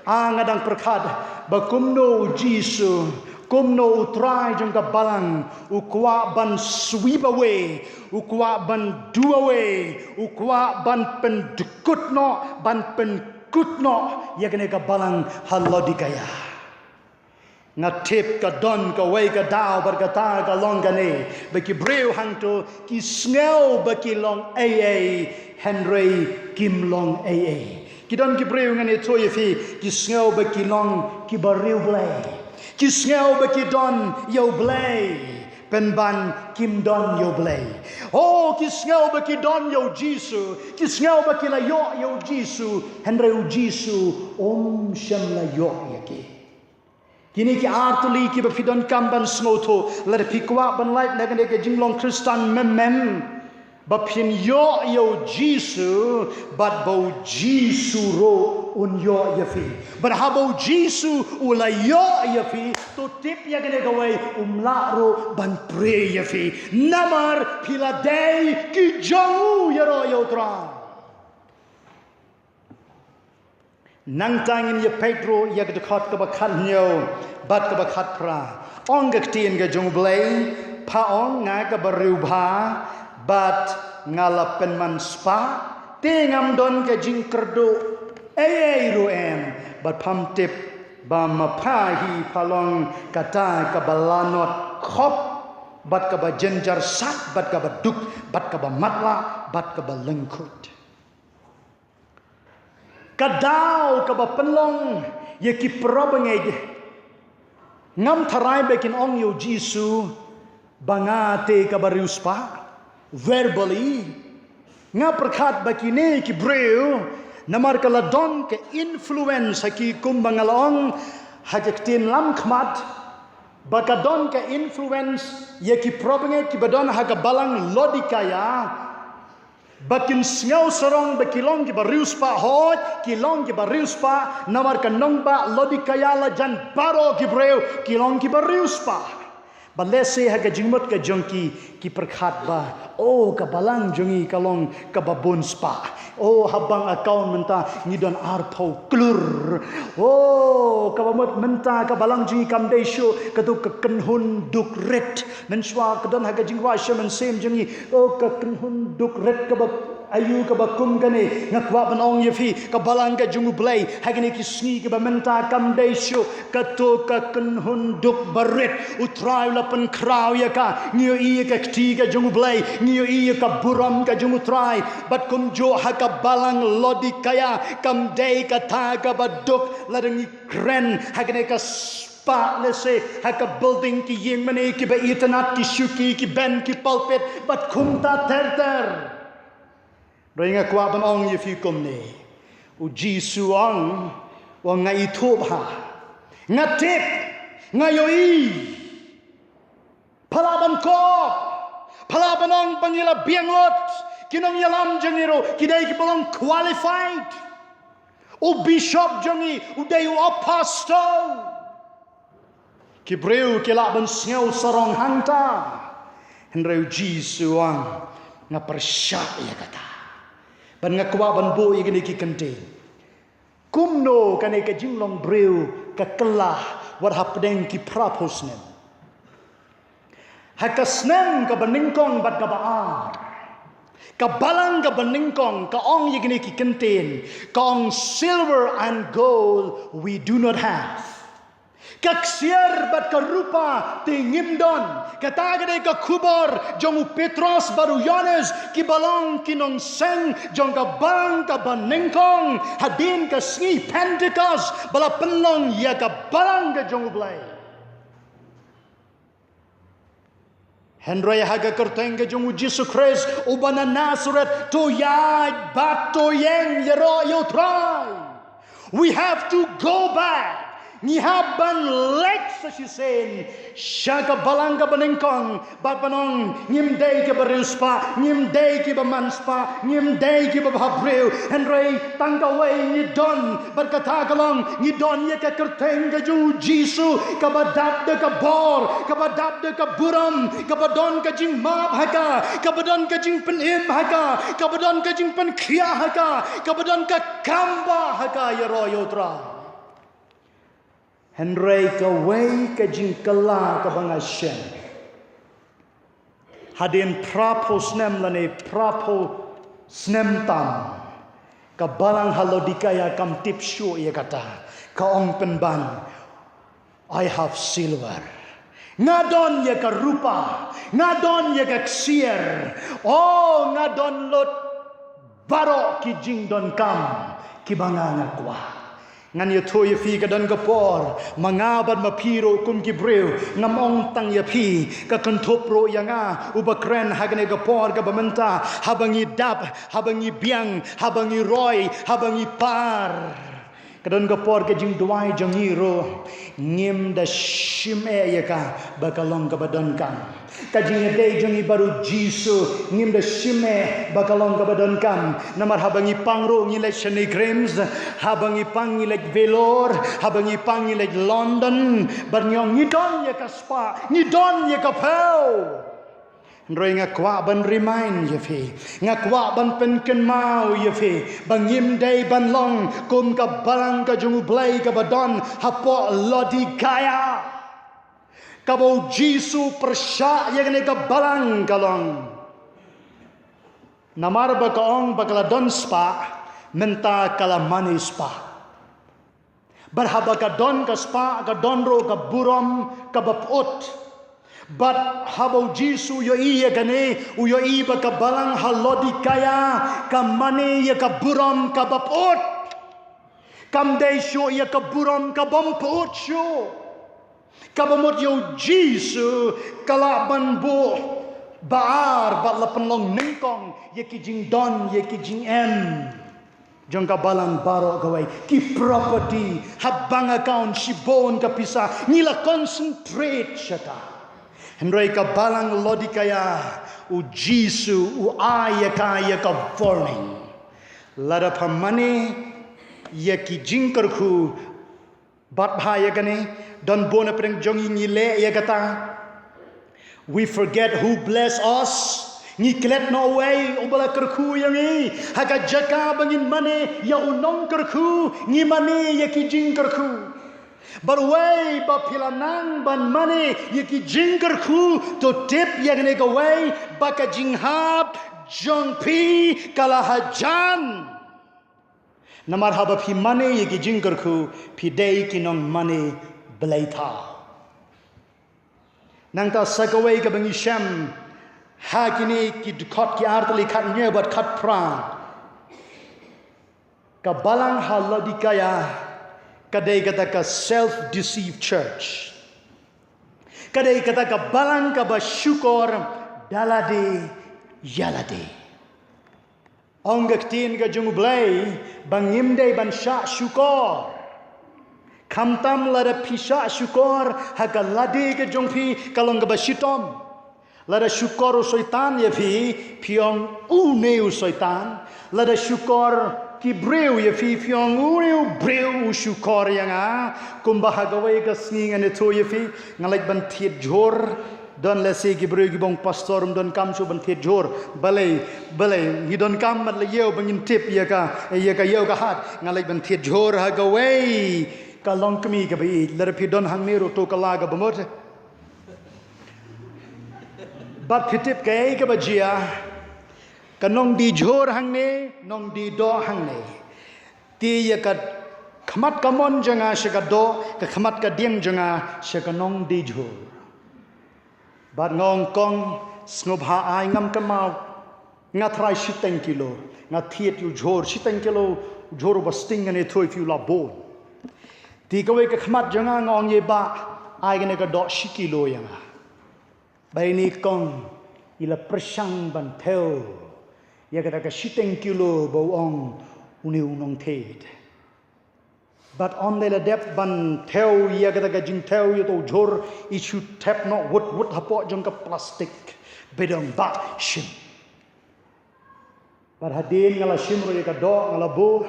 A nga dang pyrkhat ba kumno u Jisu, kumno u Trai jong ka balang, u kwah ban sweep away, u kwah ban do away, u kwah ban pyndkut noh, ban pynkut noh ïa kane ka balang ha Laodikaia. Nga tip ka don kawei ka daw bad kata ka long kane, ba ki briew hangto ki sngew ba ki long ei ei, hynrei kim long ei ei. Ki don ki briew, ngan ïathuh ïa phi, ki sngew ba ki long kiba riewblei. Ki sngew ba ki don ïa U Blei, pynban kim don ïa U Blei. Oh, ki sngew ba ki don ïa U Jisu, ki sngew ba ki la ïoh ïa U Jisu, hynrei U Jisu um shym la ïoh ïa ki. Kine ki ar tylli kiba phi donkam ban sngewthuh lada phi kwah ban lait na kane ka jinglong Khristan mem mem, ba phin ïoh ïa U Jisu, bad ba U Jisu ruh un ïoh ïa phi. Bad haba U Jisu u la ïoh ïa phi, to tip ïa kane kawei, um lah ruh ban pray ïa phi, namar phi la dei ki jong u ïaroh ïa U Trai. Nangta ngin ïa peit ruh ïa ka dkhot kaba khathynñiew bad kaba khatphra. Ong ka ktien ka jong U Blei, pha ong nga kaba riewbha bad nga la pynman spah, te ngam don ka jingkyrduh ei ei ruh em, bad pham tip ba ma pha hi pha long kata kaba lanot khop, bad kaba jynjar sat, bad kaba duk, bad kaba matlah, bad kaba lyngkhuid. Ka daw kaba pynlong ïa ki para bangeit. Ngam tharai ba kin ong ïa U Jisu ba nga te kaba riewspah, verbally. Nga pyrkhat ba kine ki briew, namar ka la don ka influence ha ki, kumba nga la ong ha ka ktien lamkhmat, ba ka don ka influence ïa ki para bangeit kiba don ha ka balang Laodikaia. Ba kin sngew sarong ba ki long kiba riewspah, hooid, ki long kiba riewspah, namar ka nongbah Laodikaia la jan baroh ki briew, ki long kiba riewspah. Bad lehse ha ka jingmut ka jong ki, ki pyrkhat ba, oh, ka balang jong ngi ka long kaba bun spah. Oh, ha bank account mynta ngi don arphew klur. Oh, kaba mut mynta ka balang jong ngi kam dei shuh kato ka kynhun duk rit. Mynshuwa ka don ha ka jingwai sha mynsiem jong ngi, oh, ka kynhun duk rit kaba aïu kaba kum kane. Nga kwah ban ong ïa phi, ka balang ka jong U Blei ha kine ki sngi kiba mynta kam dei shuh kato ka kynhun duk barit. U Trai u la pynkhraw ïa ka. Ngi ïohi ïa ka kti ka jong U Blei, ngi ïohi ïa ka burom ka jong U Trai. Bad kumjuh ha ka balang Laodikaia, kam dei kata kaba duk. Lada ngi kren ha kane ka spah, lehse ha ka building, ki ïing mane kiba itynnad, ki shuki, ki bench, ki pulpit, bad kumta ter ter. Hynrei nga kwah ban ong ïa phi kumne. U Jisu u ong, u ong nga ithuh bha, nga tip, nga ïohi. Pha lah ban kop, pha lah ban ong ba ngi la biang lut. Ki nongïalam jong ngi ruh ki dei kiba long qualified. U bishop jong ngi u dei u apostol. Ki briew ki lah ban sngew sarong hangta. Hynrei U Jisu u ong, nga pyrshah ïa kata. Bad nga kwah ban buh ïa kine ki kyntien. Kumno kane ka jinglong briew ka kylla wat hapdeng ki phraphew snem. Ha ka snem kaba nyngkong bad kaba ar, ka balang kaba nyngkong ka ong ïa kine ki kyntien, ka ong, "Silver and gold we do not have." Ka ksiar bad ka rupa te ngim don. Kata ka dei ka khubor jong u Petros bad u Ïoannis, kiba long ki nongseng jong ka balang kaba nyngkong hadien ka sngi Pentekost ba la pynlong ïa ka balang ka jong U Blei. Hynrei ha ka kyrteng ka jong U Jisu Khrist uba na Nasaret, to ïaid bad to ïeng ïaroh ïa U Trai. We have to go back. Ngi hap ban leit sa shisien sha ka balang kaba nyngkong, bad ban ong, ngim dei kiba riewspah, ngim dei kiba manspah, ngim dei kiba bhabriew. Hynrei tang kawei ngi don, bad kata ka long, ngi don ïa ka kyrteng ka jong u Jisu, kaba dap da ka bor, kaba dap da ka burom, kaba don ka jingmap ha ka, kaba don ka jingpynim ha ka, kaba don ka jingpynkhiah ha ka, kaba don ka kam ba ha ka ïaroh ïa u Trai. Hynrei kawei ka jingkylla kaba nga shem. Hadien phraphew snem lane phraphew snem tam, ka balang ha Laodikaia kam tip shuh ïa kata. Ka ong pynban, "I have silver." Nga don ïa ka rupa, nga don ïa ka ksiar. Oh, nga don lut baroh ki jingdonkam kiba nga nga kwah. Ngan ïathuh ïa phi, ka don ka por ma nga bad ma phi ruh kum ki briew, ngam ong tang ïa phi, ka kynthup ruh ïa nga uba kren ha kane ka por kaba mynta, haba ngi dap, haba ngi biang, haba ngi roi, haba ngi par. Ka don ka por ka jingduwai jong ngi ruh ngim da shim eh ïa ka ba ka long kaba donkam. Ka jingïadei jong ngi bad u Jisu ngim da shim eh ba ka long kaba donkam. Namar haba ngi pang ruh ngi leit sha NEIGRIHMS, haba ngi pang ngi leit Vellore, haba ngi pang ngi leit London, bad ngi ong ngi don ïa ka spah, ngi don ïa ka phew. Hynrei nga kwah ban remind ïa phi, nga kwah ban pynkynmaw ïa phi, ba ngim dei ban long kum ka balang ka jong U Blei kaba don hapoh Laodikaia, kaba u Jisu pyrshah ïa kane ka balang ka long. Namar ba ka ong ba ka la don spah, mynta ka la mane spah. Bad haba ka don ka spah, ka don ruh ka burom kaba pyut. Bad haba u Jisu u ïohi ïa kane, u ïohi ba ka balang ha Laodikaia ka mane ïa ka burom kaba pyut. Kam dei shuh ïa ka burom kabym pyut shuh. Kaba mut ïa u Jisu ka lah ban buh ba ar bad la pynlong nyngkong ïa ki jingdon, ïa ki jingem jong ka balang baroh kawei, ki property ha bank account shibun ka pisa, ngi la concentrate shata. Hynrei ka balang Laodikaia, u Jisu u ai ïa ka, ïa ka warning. Lada pha mane ïa ki jingkyrkhu, bad bha ïa kane, don bun na pdeng jong ngi ngi leh ïa kata. We forget who bless us. Ngi klet noh uwei uba la kyrkhu ïa ngi. Ha ka jaka ba ngin mane ïa u nongkyrkhu, ngi mane ïa ki jingkyrkhu. Bad uwei ba phi la nang ban mane ïa ki jingkyrkhu, to tip ïa kane kawei, ba ka jinghap jong phi ka la hajan. Namar haba phi mane ïa ki jingkyrkhu, phi dei ki nongmane blei thaw. Nangta sa kawei kaba ngi shem ha kine ki dkhot ki artylli khathynñiew bad khatphra. Ka balang ha Laodikaia ka dei kata ka self-deceived church. Ka dei kata ka balang kaba shukor da lade ïa lade. Ong ka ktien ka jong U Blei ba ngim dei ban shah shukor. Khamtam lada phi shah shukor ha ka lade ka jong phi, ka long kaba shitom. Lada shukor u Soitan ïa phi, phi ong une u Soitan. Lada shukor ki briew ïa phi, phi ong une u briew u shukor ïa nga. Kumba ha kawei ka sngi ngan ïathuh ïa phi, nga leit ban thied jhur. Don lehse ki briew kiba ong pastor ym donkam shuh ban thied jhur. Balei, balei, ngi donkam, mat la ïew ba ngin tip ïa ka, ïa ka ïew ka hat. Nga leit ban thied jhur ha kawei ka longkmie kaba ïeit. Lada phi don hangne ruh to kylla kaba mut. Bad phi tip kaei kaba jia, ka nongdie jhur hangne, nongdie doh hangne. Te ïa ka khmat kamon jong nga sha ka doh, ka khmat kadiang jong nga sha ka nongdie jhur. Bad nga ong kong, sngewbha ai ngam kynmaw. Nga tharai shiteng kilo. Nga thied ïa u jhur shiteng kilo, u jhur uba sting, ngan ïathuh ïa phi u la bun. Te kawei ka khmat jong nga, nga ong ïa i bah, ai kane ka doh shi kilo ïa nga. Ba ine kong i la pyrshang ban thew ïa kata ka shiteng kilo ba u ong une u nongthied. Bad ynda la dep ban thew ïa kata ka jingthew ïa uto u jhur, i shu thep noh wut wut hapoh jong ka plastik. Bad ong ba shim. Bad hadien nga la shim ruh ïa ka doh, nga la buh.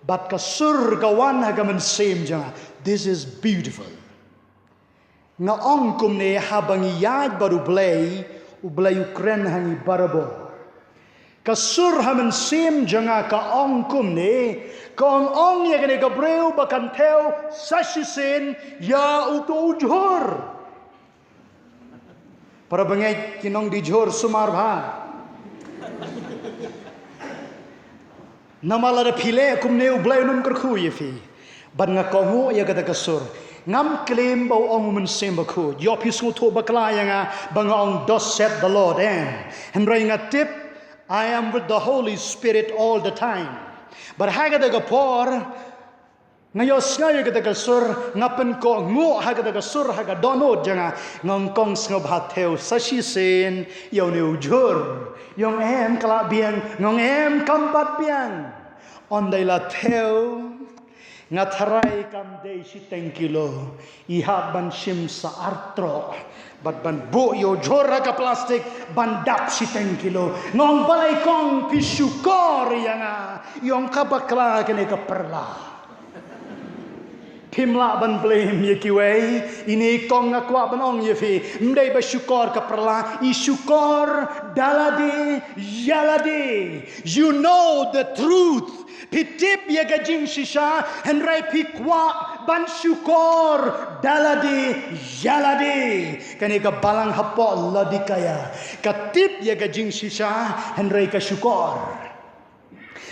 Bad ka sur ka wan ha ka mynsiem jong nga. This is beautiful. Nga ong kumne, haba ngi ïaid bad U Blei, U Blei u kren ha ngi barabor. Ka sur ha mynsiem jong nga ka ong kumne, ka ong, ong ïa kane ka briew ba kan thew sa shisien ïa uto u jhur. Para bangeit, ki nongdie jhur sumar bha. Namar lada phi leh kumne, U Blei un ym kyrkhu ïa phi. Bad nga kohnguh ïa kata ka sur. Ngam claim ba u ong U Mynsiem Bakhuid. Ïoh phi sngewthuh bakla ïa nga ba nga ong, "Thus saith the Lord," em. Hynrei nga tip, I am with the Holy Spirit all the time. Bad ha kata ka por, nga ïohsngew ïa kata ka sur, nga pynkohnguh ha kata ka sur ha ka dohnud jong nga. Nga ong, kong sngewbha thew sa shisien ïa une u jhur. Ïa ong, em, ka la biang. Nga ong, em, kam pat biang. Ynda i la thew, nga tharai kam dei shiteng kilo. I hap ban shim sa ar troh bad ban buh ïa u jhur ha ka plastik ban dap shiteng kilo. Nga ong, balei kong phi shukor ïa nga? Ïa ong, ka bakla kane ka pyrla. Phim lah ban blame ïa kiwei. Ine kong nga kwah ban ong ïa phi, ym dei ba shukor ka pyrla, i shukor da lade ïa lade. You know the truth. Phi tip ïa ka jingshisha, hynrei phi kwah ban shukor da lade ïa lade. Kane ka balang hapoh Laodikaia ka tip ïa ka jingshisha, hynrei ka shukor.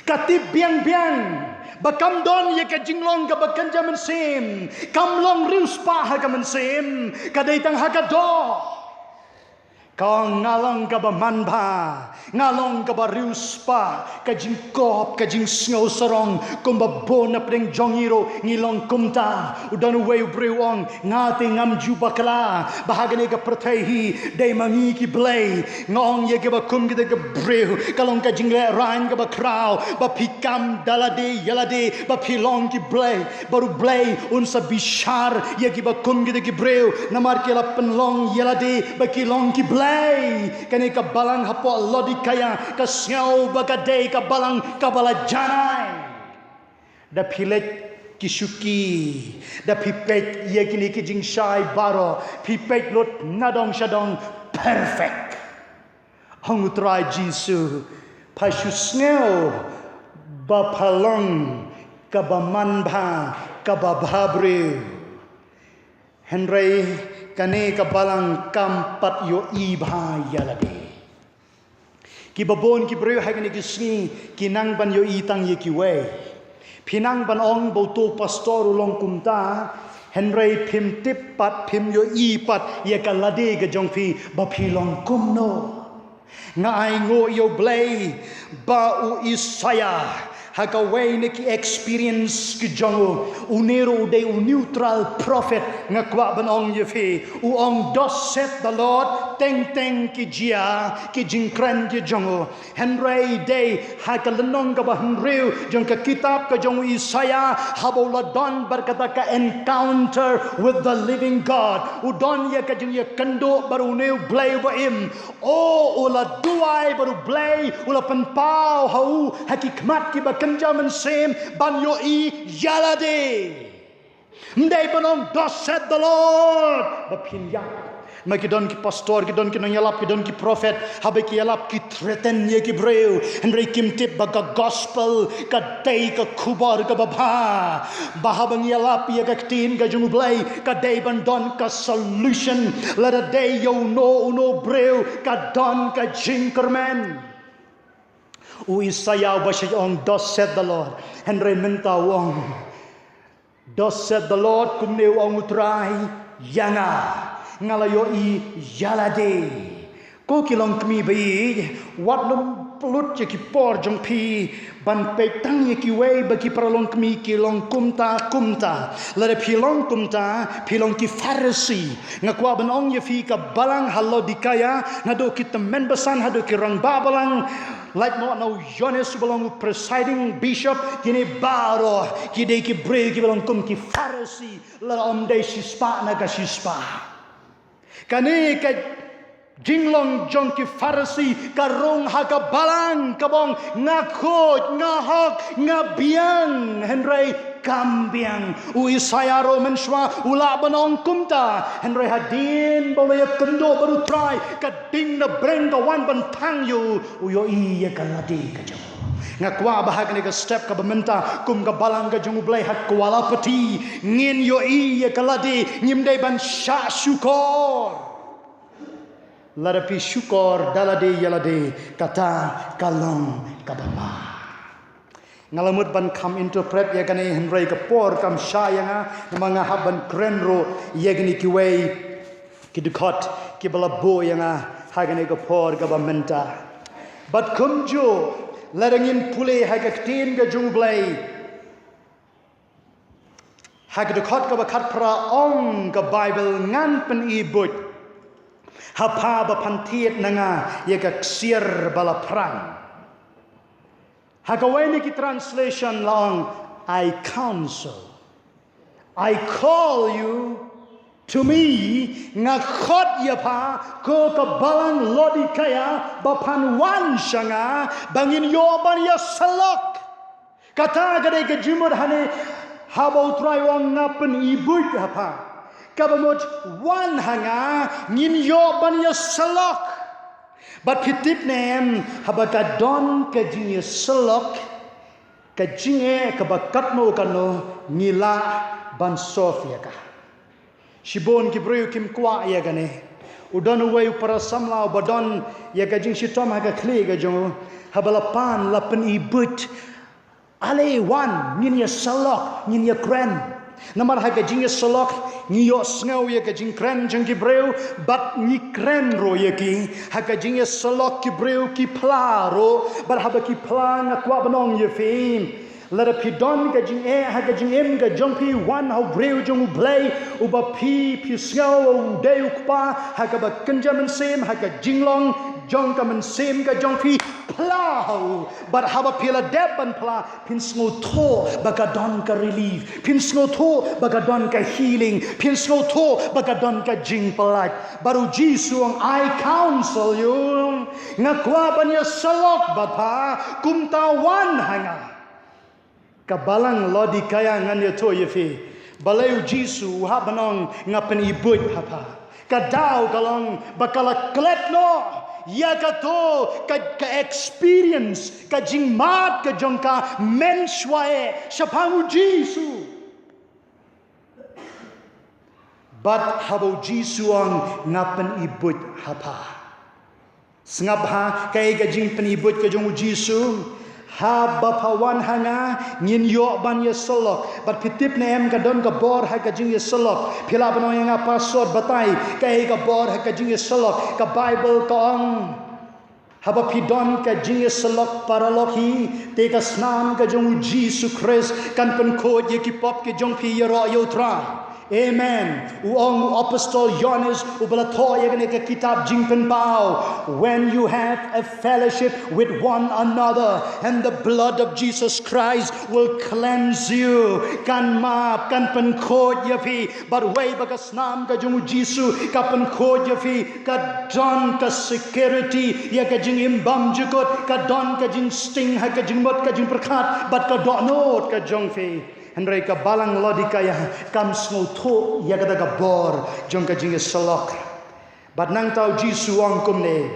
Ka tip biang biang ba kam don ïa ka jinglong kaba kynja mynsiem, kam long riewspah ha ka mynsiem, ka dei tang ha ka doh. Ka ong, nga long kaba manbha, nga long kaba riewspah, ka jingkop, ka jingsngew sarong, kumba bun na pdeng jong ngi ruh ngi long kumta. U don uwei u briew u ong, nga te ngam ju bakla ba ha kane ka pyrthei hi dei ma ngi ki blei. Nga ong ïa kiba kum kita ki briew, ka long ka jinglehrain kaba khraw ba phi kam da lade ïa lade ba phi long ki blei. Bad U Blei un sa bishar ïa kiba kum kita ki briew, namar ki la pynlong ïa lade ba ki long ki blei. Kane ka balang hapoh Laodikaia ka sngew ba ka dei ka balang kaba la janai. Da phi leit ki shuki, da phi peit ïa kine ki jingshai baroh, phi peit lut nadong shadong, perfect. Ong U Trai Jisu, pha shu sngew ba pha long kaba manbha, kaba bhabriew. Hynrei kane ka balang kam pat ïohi bha ïa lade. Kiba bun ki briew ha kine ki sngi ki nang ban ïohi tang ïa kiwei. Phi nang ban ong ba uto u pastor u long kumta, hynrei phim tip pat, phim ïohi pat ïa ka lade ka jong phi ba phi long kumno. Nga ainguh ïa U Blei ba u Isaïah, ha kawei na ki experience ki jong u, une ruh u dei u neutral prophet, nga kwah ban ong ïa phi. U ong, thus saith the Lord, teng teng ki jia ki jingkren ki jong u. Hynrei dei ha ka lynnong kaba hynriew jong ka kitab ka jong u Isaïah, haba u la don bad kata ka encounter with the living God, u don ïa ka jingïakynduh bad une U Blei uba im. O, u la duwai bad U Blei u la pynpaw ha u ha ki khmat kiba kynja mynsiem ban ïohi ïa lade. Ym dei ban ong, thus saith the Lord, ba phin ïap. Ma ki don ki pastor, ki don ki nongïalap, ki don ki prophet, haba ki ïalap ki threaten ïa ki briew. Hynrei kim tip ba ka gospel ka dei ka khubor kaba bha, ba haba ngi ïalap ïa ka ktien ka jong U Blei ka dei ban don ka solution. Lada dei ïa uno uno u briew ka don ka jingkyrmen. U Isaïah uba shait ong, thus saith the Lord, hynrei mynta u ong, thus saith the Lord, kumne u ong U Trai ïa nga, nga la ïohi ïa lade. Ko ki longkmie ba ïeit, wat lum pynlut ïa ki por jong phi ban peit tang ïa kiwei ba ki para longkmie ki long kumta kumta. Lada phi long kumta, phi long ki Pharisi. Nga kwah ban ong ïa phi, ka balang ha Laodikaia, naduh ki tymmen basan haduh ki rangbah balang, Lait noh na u Ïoannis uba long u presiding bishop, kine baroh ki dei ki briew kiba long kum ki Pharisi, lada ym dei shispah na ka shispah. Kane ka jinglong jong ki Pharisi ka rung ha ka balang kaba ong, nga khuid, nga hok, nga biang, hynrei kam biang. U Isaïah ruh mynshuwa u lah ban ong kumta, hynrei hadien ba u la ïakynduh bad u Trai, ka ding na breng ka wan ban thang ïa u, u ïohi ïa ka lade ka jong u. Nga kwah ba ha kane ka step kaba mynta, kum ka balang ka jong U Blei ha Kawalapati, ngin ïohi ïa ka lade, ngim dei ban shah shukor. Lada phi shukor da lade ïa lade, kata ka long kaba ma. Nga la mut ban kham interpret ïa kane, hynrei ka por kam shah ïa nga, namar nga hap ban kren ruh ïa kine kiwei ki dkhot kiba la buh ïa nga ha kane ka por kaba mynta. Bad kumjuh, lada ngin pule ha ka ktien ka jong U Blei, ha ka dkhot kaba khatphra ong ka Baibl, ngan pyni buit ha pha ba phan thied na nga ïa ka ksiar ba la phrang. Ha kawei na ki translation la ong, I counsel, I call you to me, nga khot ïa pha, ko ka balang Laodikaia, ba phan wan sha nga, ba ngin ïoh ban ïasyllok. Kata ka dei ka jingmut hangne, haba U Trai u ong nga pyni buit ha pha, kaba mut wan ha nga, ngin ïoh ban ïasyllok. Bad phi tip ne em, haba ka don ka jingïasyllok, ka jingeh kaba katno katno ngi lah ban solve ïa ka. Shibun ki briew kim kwah ïa kane. U don uwei u para samla uba don ïa ka jingshitom ha ka khlieh ka jong u, haba la pan la pyni buit. Ale wan, ngin ïasyllok, ngin ïakren. Namar ha ka jingïasyllok ngi ïohsngew ïa ka jingkren jong ki briew, bad ngi kren ruh ïa ki. Ha ka jingïasyllok ki briew ki phla ruh, bad haba ki phla, nga kwah ban ong ïa phi, lada phi don ka jingeh ha ka jingim ka jong phi, wan ha u briew jong U Blei uba phi, phi sngew u dei u kpa ha kaba kynja mynsiem, ha ka jinglong jong ka mynsiem ka jong phi, phla ha u. Bad haba phi la dep ban phla, phin sngewthuh ba ka don ka relief, phin sngewthuh ba ka don ka healing, phin sngewthuh ba ka don ka jingpyllait. Bad U Jisu u ong, I counsel you, nga kwah ban ïasyllok bad pha, kumta wan ha nga. Ka balang Laodikaia, ngan ïathuh ïa phi, balei U Jisu u hap ban ong nga pyni buit ha pha. Ka daw ka long ba ka la klet noh ïa kato ka, ka experience, ka jingmad ka jong ka mynshuwa eh shaphang U Jisu. Bad haba U Jisu u ong nga pyni buit ha pha. Sngap ha kaei ka jingpyni buit ka jong U Jisu. Haba pha wan ha nga, ngin ïoh ban ïasyllok. Bad phi tip ne em, ka don ka bor ha ka jingïasyllok. Phi lah ban ong ïa nga, Pastor, batai kaei ka bor ha ka jingïasyllok. Ka Baibl ka ong, haba phi don ka jingïasyllok paralok hi, te ka snam ka jong U Jisu Khrist kan pynkhuid ïa ki pop ki jong phi ïaroh ïa U Trai. Amen. U ong u apostol Ïoannis uba la thoh ïa kane ka kitab Jingpynpaw, when you have a fellowship with one another, and the blood of Jesus Christ will cleanse you. Kan map, kan pynkhuid ïa phi. Bad wei ba ka snam ka jong U Jisu ka pynkhuid ïa phi, ka don ka security ïa ka jingim bymjukut, ka don ka jingsting ha ka jingmut ka jingpyrkhat bad ka dohnud ka jong phi. Hynrei ka balang Laodikaia kam sngewthuh ïa kata ka bor jong ka jingïasyllok. Bad nangta U Jisu u ong kumne,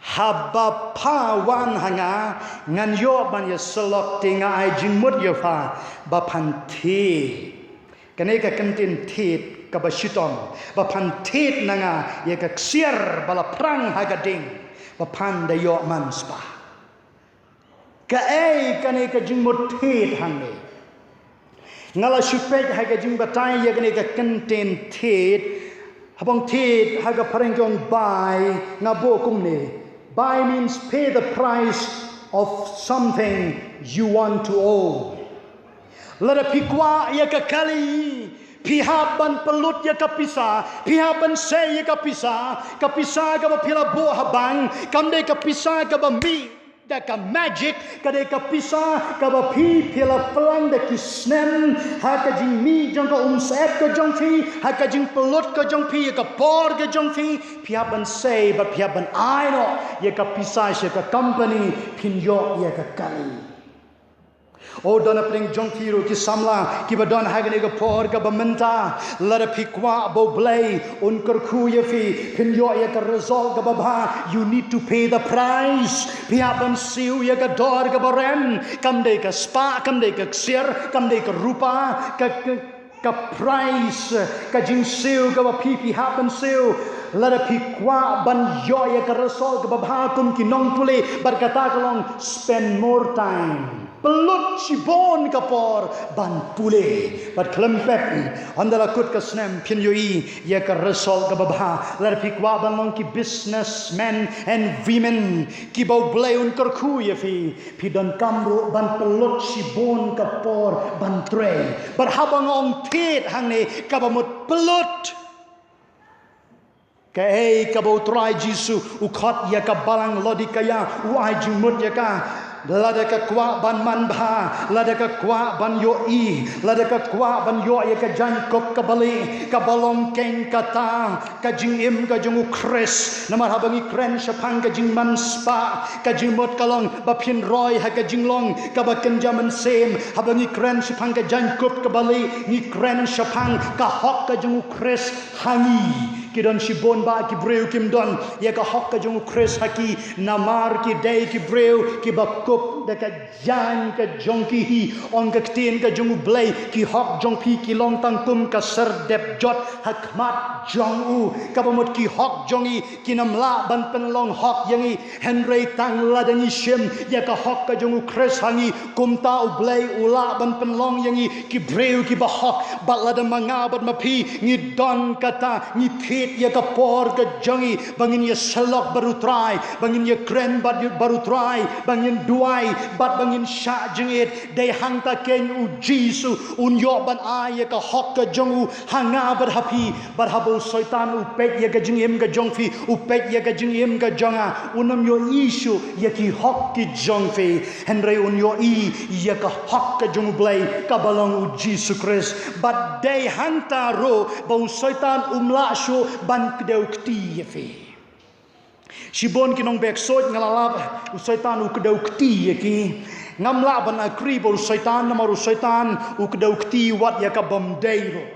haba pha wan ha nga, ngan ïoh ban ïasyllok, te nga ai jingmut ïa pha ba phan thied. Kane ka kyntien thied kaba shitom, ba phan thied na nga ïa ka ksiar ba la phrang ha ka ding, ba phan da ïoh manspah. Kaei kane ka jingmut thied hangne? Nga la shu peit ha ka jingbatai ïa kane ka kyntien thied. Haba ong thied ha ka phareng ki ong buy, nga buh kumne. Buy means pay the price of something you want to own. Lada phi kwah ïa ka kali, Phi hap ban pynlut ïa ka pisa, phi hap ban sei ïa ka pisa, ka pisa kaba phi la buh ha bank, kam dei ka pisa kaba mih da ka magic, ka dei ka pisa kaba phi, phi la pynlang da ki snem, ha ka jingmih jong ka umsyep ka jong phi, ha ka jingpynlut ka jong phi, ïa ka por ka jong phi, phi hap ban sei, bad phi hap ban ai noh ïa ka pisa sha ka company, phin ïoh ïa ka kali. O don hapdeng jong phi ruh ki samla kiba don ha kane ka por kaba mynta, lada phi kwah ba U Blei un kyrkhu ïa phi, phin ïoh ïa ka result kaba bha, you need to pay the price. Phi hap ban siew ïa ka dor kaba rem, kam dei ka spah, kam dei ka ksiar, kam dei ka rupa, ka, ka, ka price, ka jingsiew kaba phi, phi hap ban siew. Lada phi kwah ban ïoh ïa ka result kaba bha kum ki nongpule, bad kata ka long spend more time. Pynlut shibun ka por ban pule. Bad khlem pep, hynda la kut ka snem phin ïohi ïa ka result kaba bha. Lada phi kwah ban long ki businessmen and women kiba U Blei un kyrkhu ïa phi, phi donkam ruh ban pynlut shibun ka por ban trei. Bad haba nga ong thied hangne, kaba mut pynlut. Kaei kaba U Trai Jisu u khot ïa ka balang Laodikaia, u ai jingmut ïa ka. Lada ka kwah ban manbha, lada ka kwah ban ïohi, lada ka kwah ban ïoh ïa ka jaiñkup kaba lieh, kaba long keiñ kata ka jingim ka jong U Khrist. Namar haba ngi kren shaphang ka jingmanspah, ka jingmut ka long ba phin roi ha ka jinglong kaba kynja mynsiem. Haba ngi kren shaphang ka jaiñkup kaba lieh, ngi kren shaphang ka hok ka jong U Khrist ha ngi. Ki don shibun bah ki briew kim don ïa ka hok ka jong U Khrist ha ki, namar ki dei ki briew kiba kup da ka jaiñ ka jong ki hi. Ong ka ktien ka jong U Blei, ki hok jong phi ki long tang kum ka syrdep jot ha khmat jong u. Kaba mut ki hok jong ngi kin ym lah ban pynlong hok ïa ngi. Hynrei tang lada ngi shim ïa ka hok ka jong U Khrist ha ngi, kumta U Blei u lah ban pynlong ïa ngi ki briew kiba hok. Bad lada ma nga bad ma phi ngi don kata, ngi thied ïa ka por ka jong ngi ba ngin ïasyllok bad U Trai, ba ngin ïakren bad, bad U Trai, ba ngin duwai bad ba ngin shah jingit, dei hangta keiñ U Jisu un ïoh ban ai ïa ka hok ka jong u ha nga bad ha phi. Bad haba u Soitan u peit ïa ka jingim ka jong phi, u peit ïa ka jingim ka jong nga, un ym ïohi shuh ïa ki hok ki jong phi, hynrei un ïohi ïa ka hok ka jong U Blei kaba long U Jisu Khrist. Bad dei hangta ruh ba u Soitan um lah shuh ban kdew kti ïa phi. Shibun ki nongbeh ksuid nga la lap, u Soitan u kdew kti ïa ki. Ngam lah ban agree bad u Soitan, namar u Soitan u kdew kti wat ïa ka bym dei ruh.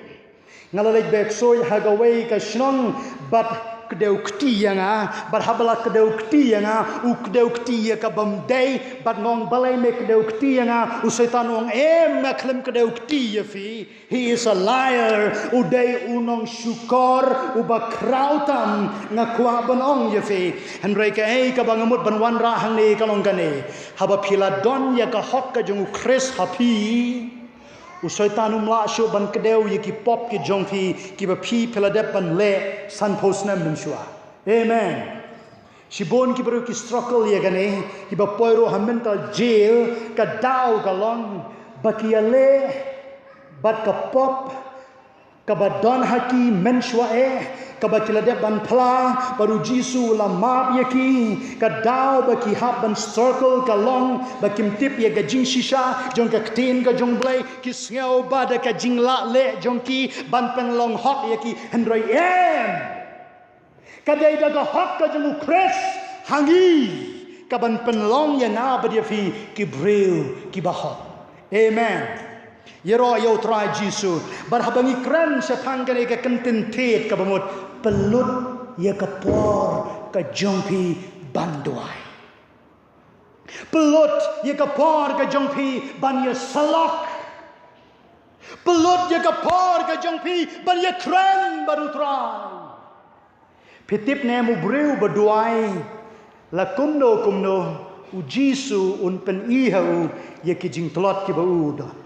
Nga la leit beh ksuid ha kawei ka shnong bad kdew kti ïa nga, bad haba la kdew kti ïa nga, u kdew kti ïa ka bym dei, bad nga ong balei me kdew kti ïa nga, u Soitan u ong em, nga khlem kdew kti ïa phi. He is a liar. U dei u nongshukor uba khraw tam. Nga kwah ban ong ïa phi, hynrei kaei kaba nga mut ban wanrah hangne ka long kane. Haba phi la don ïa ka hok ka jong U Khrist ha phi, u Soitan um lah shuh ban kdew ïa ki pop ki jong phi kiba phi phi la dep ban leh sanphew snem mynshuwa. Amen. Shibun ki briew ki struggle ïa kane, kiba poi ruh ha mental jail, ka daw ka long ba ki ïaleh bad ka pop kaba don ha ki mynshuwa eh, kaba ki la dep ban phla, bad u Jisu u la map ïa ki. Ka daw ba ki hap ban struggle ka long ba kim tip ïa ka jingshisha jong ka ktien ka jong U Blei, ki sngew ba da ka jinglah leh jong ki ban pynlong hok ïa ki, hynrei em. Ka dei da ka hok ka jong U Khrist ha ngi kaban pynlong ïa nga bad ïa phi ki briew kiba hok. Amen. Ïaroh ïa U Trai Jisu. Bad haba ngi kren shaphang kane ka kyntien thied kaba mut, pynlut ïa ka por ka jong phi ban duwai. Pynlut ïa ka por ka jong phi ban ïasyllok. Pynlut ïa ka por ka jong phi ban ïakren bad U Trai. Phi tip ne em, u briew ba duwai la kumno kumno, U Jisu un pyni ha u ïa ki jingtlot kiba u don.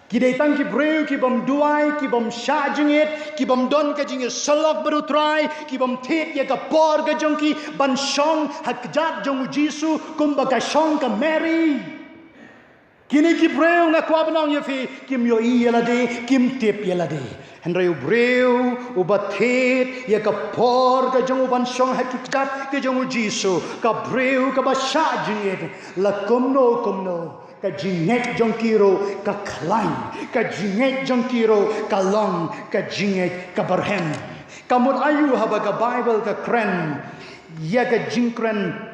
Ki dei tang ki briew ki bym duwai, ki bym shah jingit, ki bym don ka jingïasyllok bad U Trai, ki bym thied ïa ka por ka jong ki ban shong ha kjat jong U Jisu kumba ka shong ka Mary. Kine ki briew nga kwah ban ong ïa phi, kim ïohi ïa lade, kim tip ïa lade. Hynrei u briew uba thied ïa ka por ka jong u ban shong ha ki kjat ka jong u Jisu, ka briew kaba shah jingit, la kumno kumno, ka jingngeit jong ki ruh ka khlaiñ, ka jingngeit jong ki ruh ka long ka jingngeit kaba rhem. Ka mut aïu haba ka Baibl ka kren ïa ka jingkren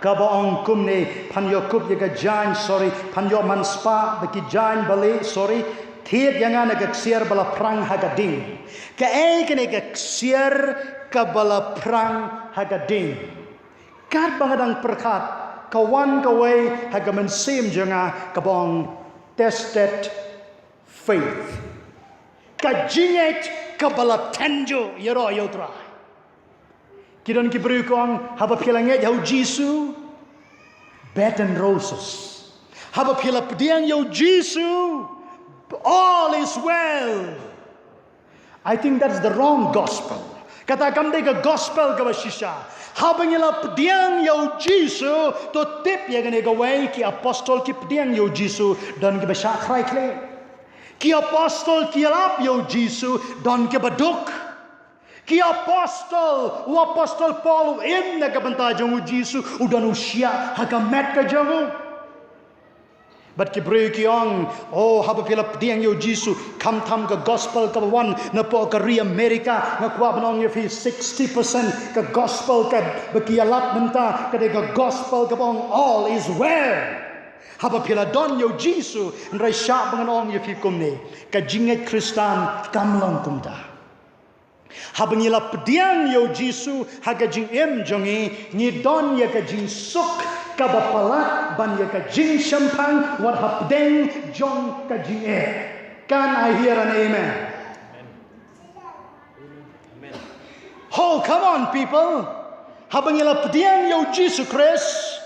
kaba ong kumne, phan ïoh kup ïa ka jaiñ, sorry, phan ïoh man spah ba ki jaiñ balieh, sorry, thied ïa nga na ka ksiar ba la phrang ha ka ding. Kaei kane ka ksiar kaba la phrang ha ka ding? Katba nga dang pyrkhat, ka wan kawei ha ka mynsiem jong nga kaba ong tested faith. Ka jingngeit kaba la tynjuh ïaroh ïa u Trai. Ki don ki briew ki ong, haba phi la ngeit ha u Jisu, bed and roses. Haba phi la pdiang ïa u Jisu, all is well. I think that's the wrong gospel. Kata kam dei ka gospel kaba shisha. Haba ngi la pdiang ïa u Jisu, to tip ïa kane kawei, ki apostol ki pdiang ïa u Jisu, don kiba shah khrai khlieh. Ki apostol ki ïalap ïa u Jisu, don kiba duk. Ki apostol, u apostol Paul u im na ka bynta jong u Jisu, u don u shiah ha ka met ka jong u. Bad ki briew ki ong, oh, haba phi la pdiang ïa u Jisu, khamtam ka gospel kaba wan napoh ka ri America, nga kwah ban ong ïa phi, sixty percent ka gospel kaba ki ïalap mynta ka dei ka gospel kaba ong all is well. Haba phi la don ïa u Jisu, hynrei shah ba ngan ong ïa phi kumne, ka jingngeit Khristan kam long kumta. Haba ngi la pdiang ïa u Jisu ha ka jingim jong ngi, ngi don ïa ka jingsuk kaba palat ban ïa ka jingshemphang wat hapdeng jong ka jingeh. Can I hear an amen? Oh, come on, people. Haba ngi la pdiang ïa u Jisu Khrist,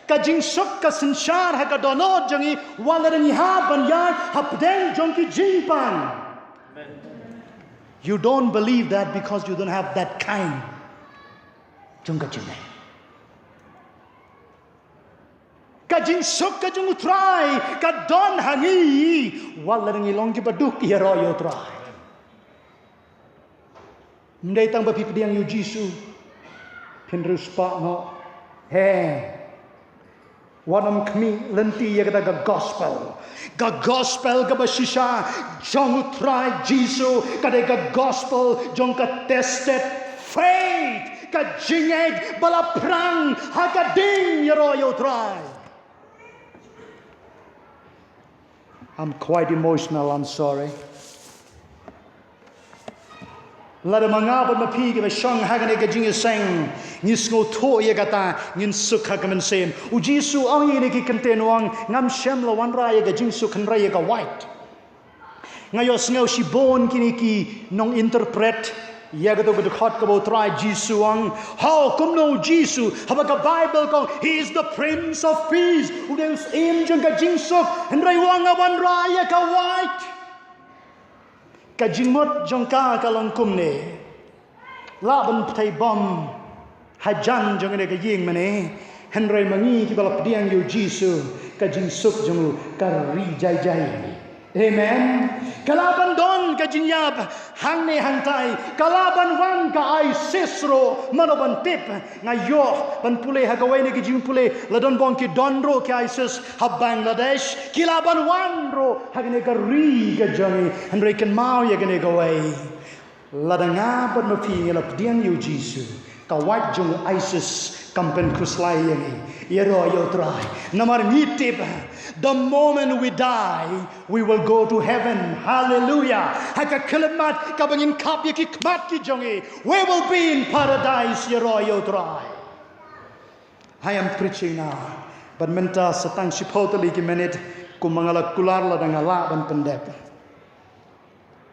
ka jingsuk ka synshar ha ka dohnud jong ngi, wat la dang ngi hap ban ïaid hapdeng jong ki jingpang. You don't believe that because you don't have that kind jong ka jingngeit. Ka jingsuk ka jong u Trai ka don ha ngi, wat la dang ngi long kiba duk ïaroh ïa u Trai. Ym dei tang ba phi pdiang ïa u Jisu, phin riewspah noh. He. Wat nym khmih lynti ïa kata ka gospel. Ka gospel kaba shisha jong u Trai Jisu ka dei ka gospel jong ka tested faith, ka jingngeit ba la phrang ha ka ding ïaroh ïa u Trai. I'm quite emotional, I'm sorry. Lada ma nga bad ma phi kiba shong ha kane ka jingïaseng ngi sngewthuh ïa kata, ngin suk ha ka mynsiem. U Jisu u ong ïa kine ki kyntien, u ong, ngam shym la wanrah ïa ka jingsuk hynrei ïa ka wait. Nga ïohsngew shibun kine ki nong interpret ïa kato ka dkhot kaba u Trai Jisu u ong. Haw, kumno u Jisu, haba ka Baibl ka ong, He is the Prince of Peace. U dei u syiem jong ka jingsuk, hynrei u ong nga wanrah ïa ka wait. Ka jingmut jong ka ka long kumne. Lah ban pynthei bom hajan jong kane ka ïing mane, hynrei ma ngi kiba la pdiang ïa u Jisu, ka jingsuk jong u ka ri jai jai. Amen. Ka lah ban don ka jingïap hangne hangtai, ka lah ban wan ka ISIS ruh, mano ban tip. Nga ïoh ban pule ha kawei na ki jingpule, la don bong ki don ruh ki ISIS ha Bangladesh, ki lah ban wan ruh ha kane ka ri ka jong ngi, hynrei kynmaw ïa kane kawei. Lada nga bad ma phi ngi la pdiang ïa u Jisu, ka wait jong u ISIS kam pynkhuslai ïa ngi ïaroh ïa u Trai. Namar ngi tip, the moment we die, we will go to heaven. Hallelujah. Ha ka khyllipmat kaba ngin khap ïa ki khmat ki jong ngi, we will be in paradise ïaroh ïa u Trai. I am preaching now. Bad mynta sa tang shiphew tylli ki minit, kumba nga la kular, lada nga lah ban pyndep.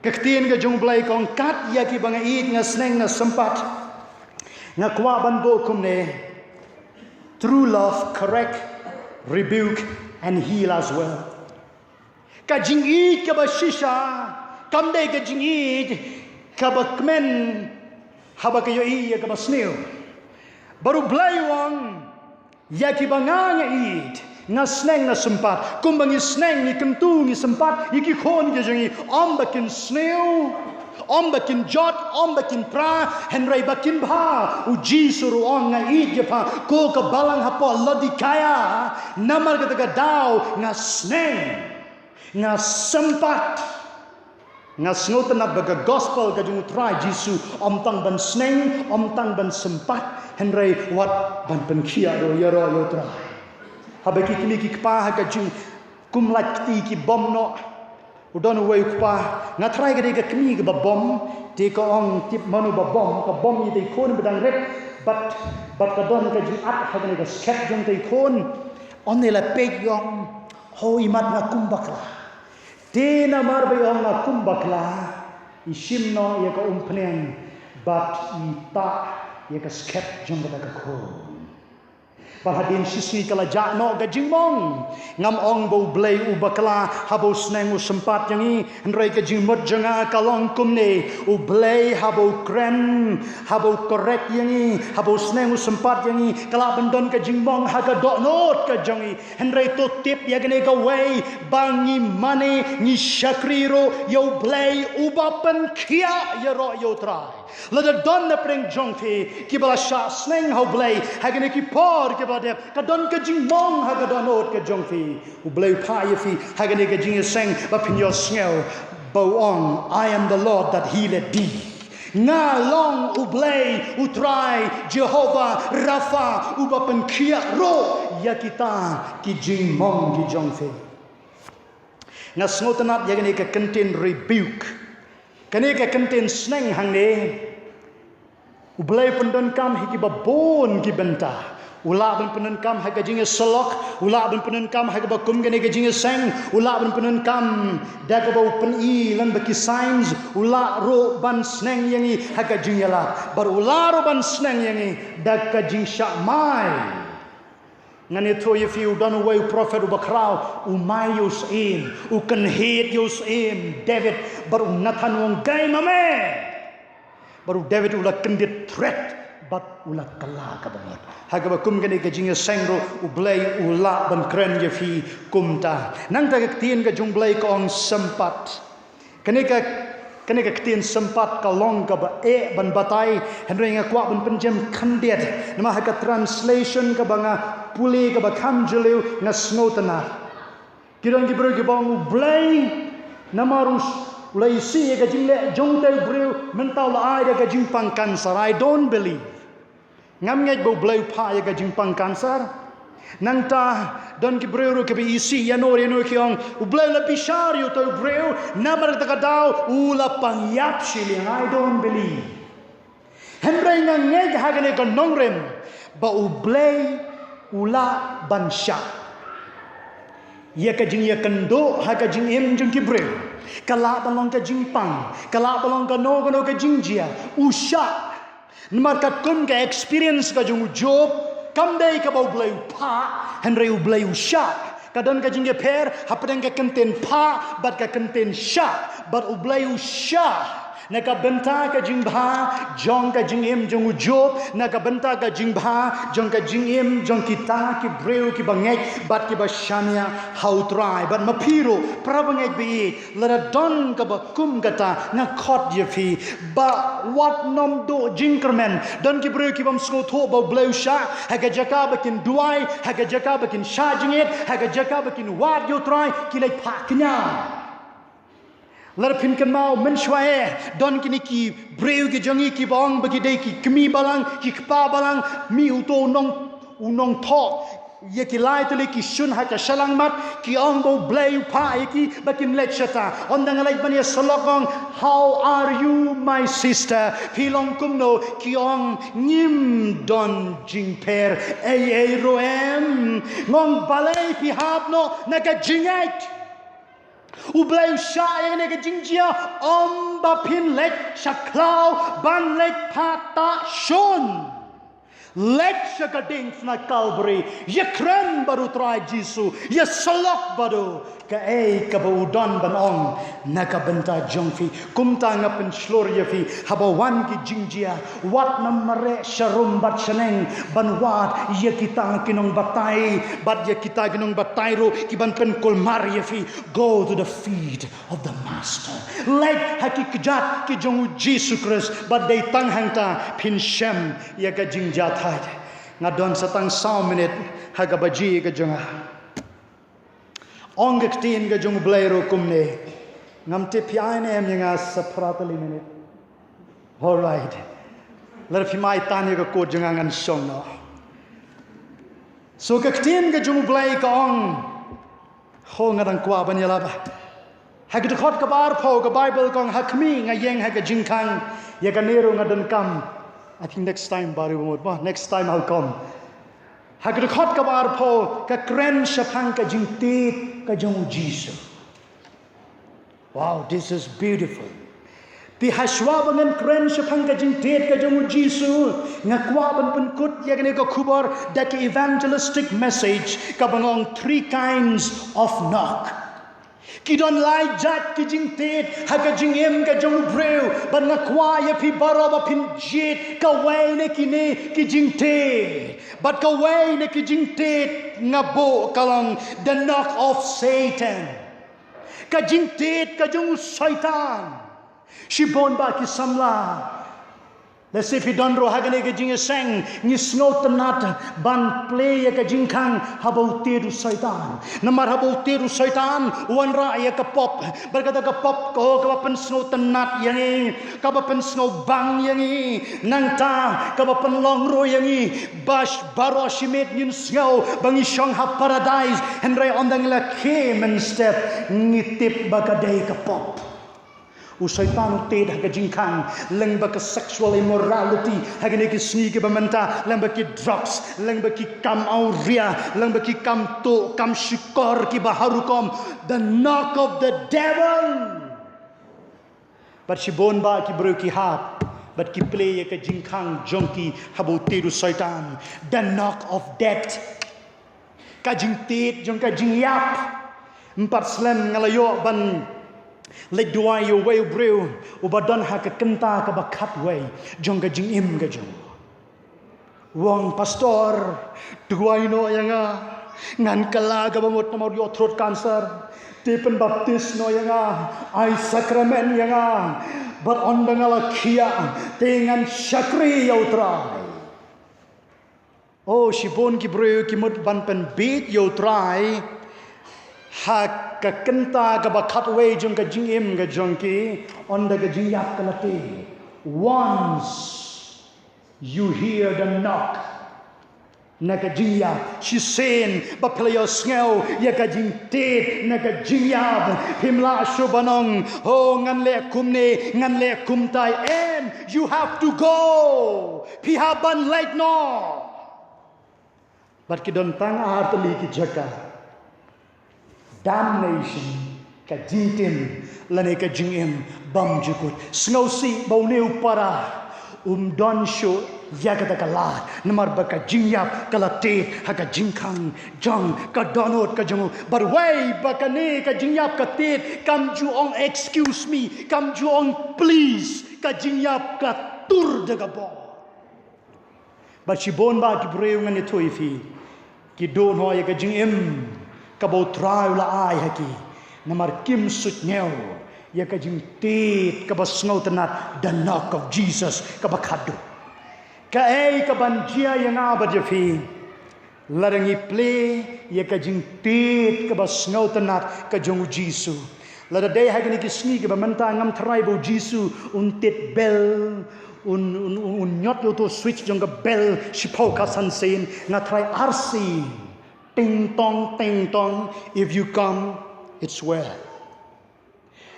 Ka ktien ka jong u Blei ka ong, kat ïa kiba nga ïeit, nga sneng, nga sympat. Nga kwah ban buh kumne. True love correct, rebuke and heal as well. Ka jingïeit kaba shisha kam dei ka jingïeit kaba kmen haba ka ïohi ïa kaba sniew. Bad u Blei u ong, ïa kiba nga nga ïeit, Nga sneng, nga sympat. Kumba ngi sneng, ngi kyntu, ngi sympat ïa ki khun ki jong ngi, ym ba kin sniew, ym ba kin jot, ym ba kin pra, hynrei ba kin bha. U Jisu ruh u ong, nga ïeit ïa pha, ko ka balang hapoh Laodikaia, namar kata ka daw nga sneng, nga sympat. Nga sngewtynnat ba ka gospel ka jong U Trai Jisu ym tang ban sneng, ym tang ban sympat, hynrei wat ban pynkhiah ruh ïaroh ïa U Trai. Haba ki kmie ki kpa ha ka jingkum lait kti ki bom noh. U don uwei u kpa, nga tharai ka dei ka kmie kaba bom, te ka ong, tip mano ba bom, ka bom ïa itei i khun ba dang rit, bad, bad ka don ka jingat ha kane ka skhet jong itei i khun. Ong, ne la peit, i ong, ho, imat nga kum bakla. Te namar ba i ong nga kum bakla, i shim noh ïa ka umphniang bad i tah ïa ka skhet jong kata ka khun. Bad hadien shisngi ka la jah noh ka jingmong. Ngam ong ba U Blei u bakla haba u sneng u sympat ïa ngi, hynrei ka jingmut jong nga ka long kumne, U Blei haba u kren, haba u correct ïa ngi, haba u sneng u sympat ïa ngi, ka lah ban don ka jingmong ha ka dohnud ka jong ngi. Hynrei to tip ïa kane kawei, ba ngi mane, ngi shakri ruh ïa U Blei uba pynkhiah ïaroh ïa U Trai. Lada don na pdeng jong phi kiba la shah sneng ha U Blei ha kine ki por kiba la dep, ka don ka jingmong ha ka dohnud ka jong phi. U Blei u phah ïa phi ha kane ka jingïaseng ba phin ïohsngew ba u ong, "I am the Lord that healeth thee." Nga long U Blei, U Trai, Jehovah Rapha, uba pynkhiah ruh ïa kita ki jingmong ki jong phi. Nga sngewtynnat ïa kane ka kyntien rebuke, kane ka kyntien sneng hangne. U Blei u pyndonkam ha kiba bun ki bynta. U lah ban pyndonkam ha ka jingïasyllok, u lah ban pyndonkam ha kaba kum kane ka jingïaseng, u lah ban pyndonkam da kaba u pyni lem bad ki signs, u lah ruh ban sneng ïa ngi ha ka jingïalap. Bad u lah ruh ban sneng ïa ngi da ka jingshah mai. Ngan ïathuh ïa phi, u don uwei u prophet uba khraw, u mai ïa u syiem, u kynhied ïa u syiem David, bad u Nathan u ong, "Dei ma me." Bad u David u la kyndit thret bad u la kylla kaba mut. Ha kaba kum kane ka jingïaseng ruh U Blei u lah ban kren ïa phi kumta. Nangta ka ktien ka jong U Blei ka ong sympat. Kane ka, kane ka ktien sympat ka long kaba eh ban batai, hynrei nga kwah ban pynjem khyndiat. Namar ha ka translation kaba nga pule kaba kham jylliew nga sngewtynnat. Ki don ki briew kiba ong U Blei, namar u la isih ïa ka jingleh jong utei u briew, mynta u la ai da ka jingpang cancer. I don't believe. Ngam ngeit ba U Blei u phah ïa ka jingpang cancer. Nangta don ki briew ruh kiba isih ïano ïano ki ong U Blei u la bishar ïa utei u briew, namar kata ka daw u la pang ïap shiliang. I don't believe. Hynrei nga ngeit ha kane ka nongrim ba U Blei u lah ban shah ïa ka jingïakynduh ha ka jingim jong ki briew. Ka lah ban long ka jingpang, ka lah ban long kano kano ka jingjia, u shah. Namar katkum ka experience ka jong u Job, kam dei kaba U Blei u phah, hynrei U Blei u shah. Ka don ka jingïapher hapdeng ka kyntien phah bad ka kyntien shah, bad U Blei u shah na ka bynta ka jingbha jong ka jingim jong u Job, na ka bynta ka jingbha jong ka jingim jong kita ki briew kiba ngeit bad kiba shaniah ha U Trai. Bad ma phi ruh, para bangeit ba ïeit, lada don kaba kum kata, nga khot ïa phi ba wat nym duh jingkyrmen. Don ki briew ki bym sngewthuh ba U Blei u shah, ha ka jaka ba kin duwai, ha ka jaka ba kin shah jingit, ha ka jaka ba kin wad ïa U Trai, ki leit phah kñia. Lada phin kynmaw mynshuwa, don kine ki briew ki jong ngi kiba ong ba ki dei ki kmie balang, ki kpa balang, mih uto u nong, u nongthoh ïa ki lai tylli ki shun ha ka shyllangmat, ki ong ba U Blei u phah ïa ki ba kin leit shata. Ynda nga leit ban ïasyllok, ong, "How are you, my sister? Phi long kumno?" Ki ong, "Ngim don jingpher ei ei ruh em." Nga ong, "Balei phi hap noh na ka jingngeit?" U Blei u shah ïa kane ka jingjia ym ba phin leit sha khlaw ban leit phah tah shun. Leit sha ka diengphna Kalbari, ïakren bad u Trai Jisu, ïasyllok bad u. Kaei kaba u don ban ong na ka bynta jong phi? Kumta nga pynshlur ïa phi, haba wan ki jingjia, wat nym mareh sharum bad shaneng ban wad ïa kita ki nongbatai, bad ïa kita ki nongbatai ruh ki ban pynkulmar ïa phi. Go to the feet of the Master. Leit ha ki kjat ki jong u Jisu Khrist, bad dei tang hangta phin shem ïa ka jingjia thait. Nga don sa tang saw minit ha ka baji ka jong nga. Ong ka ktien ka jong u Blei ruh kumne. Ngam tip phi ai ne em ïa nga sa phra tylli minit. All right. Lada phi mai tan ïa ka kot jong nga ngan shong noh. So ka ktien ka jong u Blei ka ong. Ho, nga dang kwah ban ïalap. Ha ka dkhot kaba arphew ka Baibl ka ong, ha khmih nga ïeng ha ka jingkhang, ïa kane ruh nga donkam. I think next time, bari bamut ba, next time I'll come. Ha ka dkhot kaba arphew ka kren shaphang ka jingtied ka jong u Jisu. Wow, this is beautiful. Te hashwa ba ngan kren shaphang ka jingtied ka jong u Jisu, nga kwah ban pynkut ïa kane ka khubor da ka evangelistic message kaba nga ong three kinds of knock. Ki don lai jait ki jingtied ha ka jingim ka jong u briew, bad nga kwah ïa phi baroh ba phin jied kawei na kine ki jingtied. Bad kawei na ki jingtied nga buh ka long the knock of Satan. Ka jingtied ka jong u Soitan. Shibun bah ki samla, lehse phi don ruh ha kane ka jingïaseng, ngi sngewtynnat ban plie ïa ka jingkhang haba u tied u Soitan. Namar haba u tied u Soitan u wanrah ïa ka pop. Bad kata ka pop ka, kaba pynsngewtynnat ïa ngi, kaba pynsngewbang ïa ngi, nangta kaba pynlong ruh ïa ngi ba baroh shi miet ngin sngew ba ngi shong ha paradais, hynrei ynda ngi la khie mynstep ngi tip ba ka dei ka pop. U Soitan u tied ha ka jingkhang, lyngba ka sexual immorality ha kine ki sngi kiba mynta, lyngba ki drugs, lyngba ki kam awria, lyngba ki kam tuh kam shukor kiba har rukom. The knock of the devil. Bad shibun bah ki briew ki hap bad ki plie ïa ka jingkhang jong ki haba u tied u Soitan. The knock of death. Ka jingtied jong ka jingïap. Ym pat slem nga la ïoh ban leit duwai ïa uwei u briew uba don ha ka kynta kaba khatwei jong ka jingim ka jong u. U ong, "Pastor, duwai noh ïa nga. Ngan kylla kaba mut namar ïoh throat cancer. Te pynbaptis noh ïa nga. Ai sakramen ïa nga. Bad ynda nga la khiah te ngan shakri ïa u Trai." Oh, shibun ki briew ki mut ban pynbieit ïa u Trai ha ka kynta kaba khatwei jong ka jingim ka jong ki, ynda ka jingïap ka la tied. Once you hear the knock na ka jingïap, shisien ba phi la ïohsngew ïa ka jingtied na ka jingïap, phim lah shuh ban ong, "Oh, ngan leh kumne, ngan leh kumtai." Em, you have to go. Phi hap ban leit noh. Bad ki don tang ar tylli ki jaka. Damnation, ka jingtim, lane ka jingim bym jukut. Sngewsih ba une u para um don shuh ïa kata ka lad, namar ba ka jingïap ka la tied ha ka jingkhang jong ka dohnud ka jong u. Bad wei ba kane ka jingïap ka tied, kam ju ong, "Excuse me," kam ju ong, "Please," ka jingïap ka tur da ka bor. Bad shibun bah ki briew, ngan ïathuh ïa phi, ki duh noh ïa ka jingim kaba u Trai u la ai ha ki, namar kim suidñiew ïa ka jingtied kaba sngewtynnat, the knock of Jesus, kaba khatduh. Kaei kaban jia ïa nga bad ïa phi lada ngi plie ïa ka jingtied kaba sngewtynnat ka jong u Jisu? Lada dei ha kine ki sngi kiba mynta, ngam tharai ba u Jisu un tied bell, un, un, un, un ñiot ïa uto u switch jong ka bell shiphew ka san sien. Nga tharai arsien. Ting tong, ting tong, "If you come, it's well."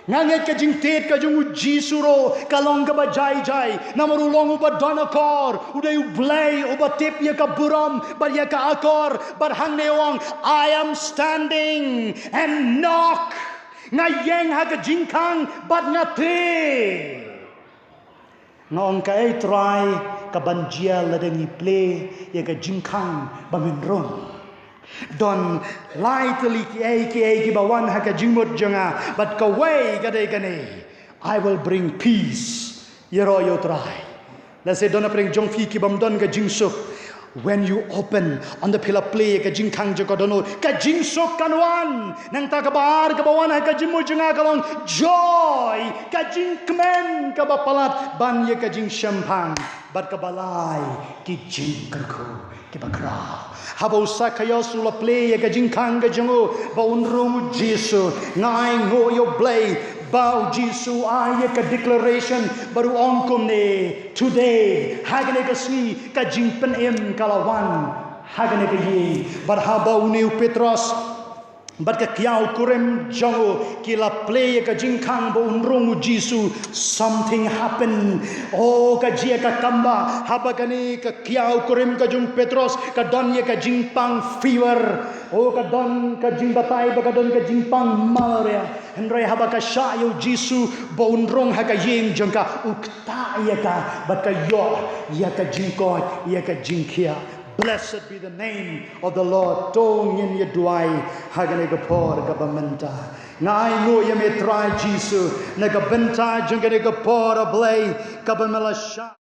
Nga ngeit ka jingtied ka jong u Jisu ruh ka long kaba jai jai, namar u long uba don akor, u dei u Blei uba tip ïa ka burom bad ïa ka akor. Bad hangne u ong, "I am standing and knock." Nga ïeng ha ka jingkhang bad nga tied. Nga ong, "Kaei Trai, ka ban jia lada ngi plie ïa ka jingkhang ba ngin rung. Don lai tylli kiei kiei kiba wan ha ka jingmut jong nga, bad kawei ka dei kane: I will bring peace. Ïaroh ïa U Trai. Lehse don na pdeng jong phi ki bym don ka jingsuk. When you open, ynda phi la plie ïa ka jingkhang jong ka dohnud, ka jingsuk kan wan. Nangta kaba ar kaba wan ha ka jingmut jong nga ka long joy, ka jingkmen kaba palat ban ïa ka jingshemphang, bad kaba lai, ki jingkyrkhu kiba khraw. Haba u Sakhaios u la plie ïa ka jingkhang ka jong u ba un rung U Jisu, nga ainguh ïa U Blei ba U Jisu u ai ïa ka declaration bad u ong kumne: Today, ha kane ka sngi, ka jingpynim ka la wan ha kane ka ïing. Bad haba une u Petros bad ka kiaw kurim jong u ki la plie ïa ka jingkhang ba un rung U Jisu, something happened. Oh, ka jia ka kambah, haba kane ka kiaw kurim ka jong u Petros ka don ïa ka jingpang fever. Oh, ka don ka jingbatai ba ka don ka jingpang malaria. Hynrei haba ka shah ïa U Jisu ba un rung ha ka ïing jong ka, u ktah ïa ka bad ka ïoh ïa ka jingkoit, ïa ka jingkhiah. Blessed be the name of the Lord. To ngin ïa duwai ha kane ka por kaba mynta. Nga ainguh ïa me Trai Jisu, na ka bynta jong kane ka por, A Blei, kaba me la shah.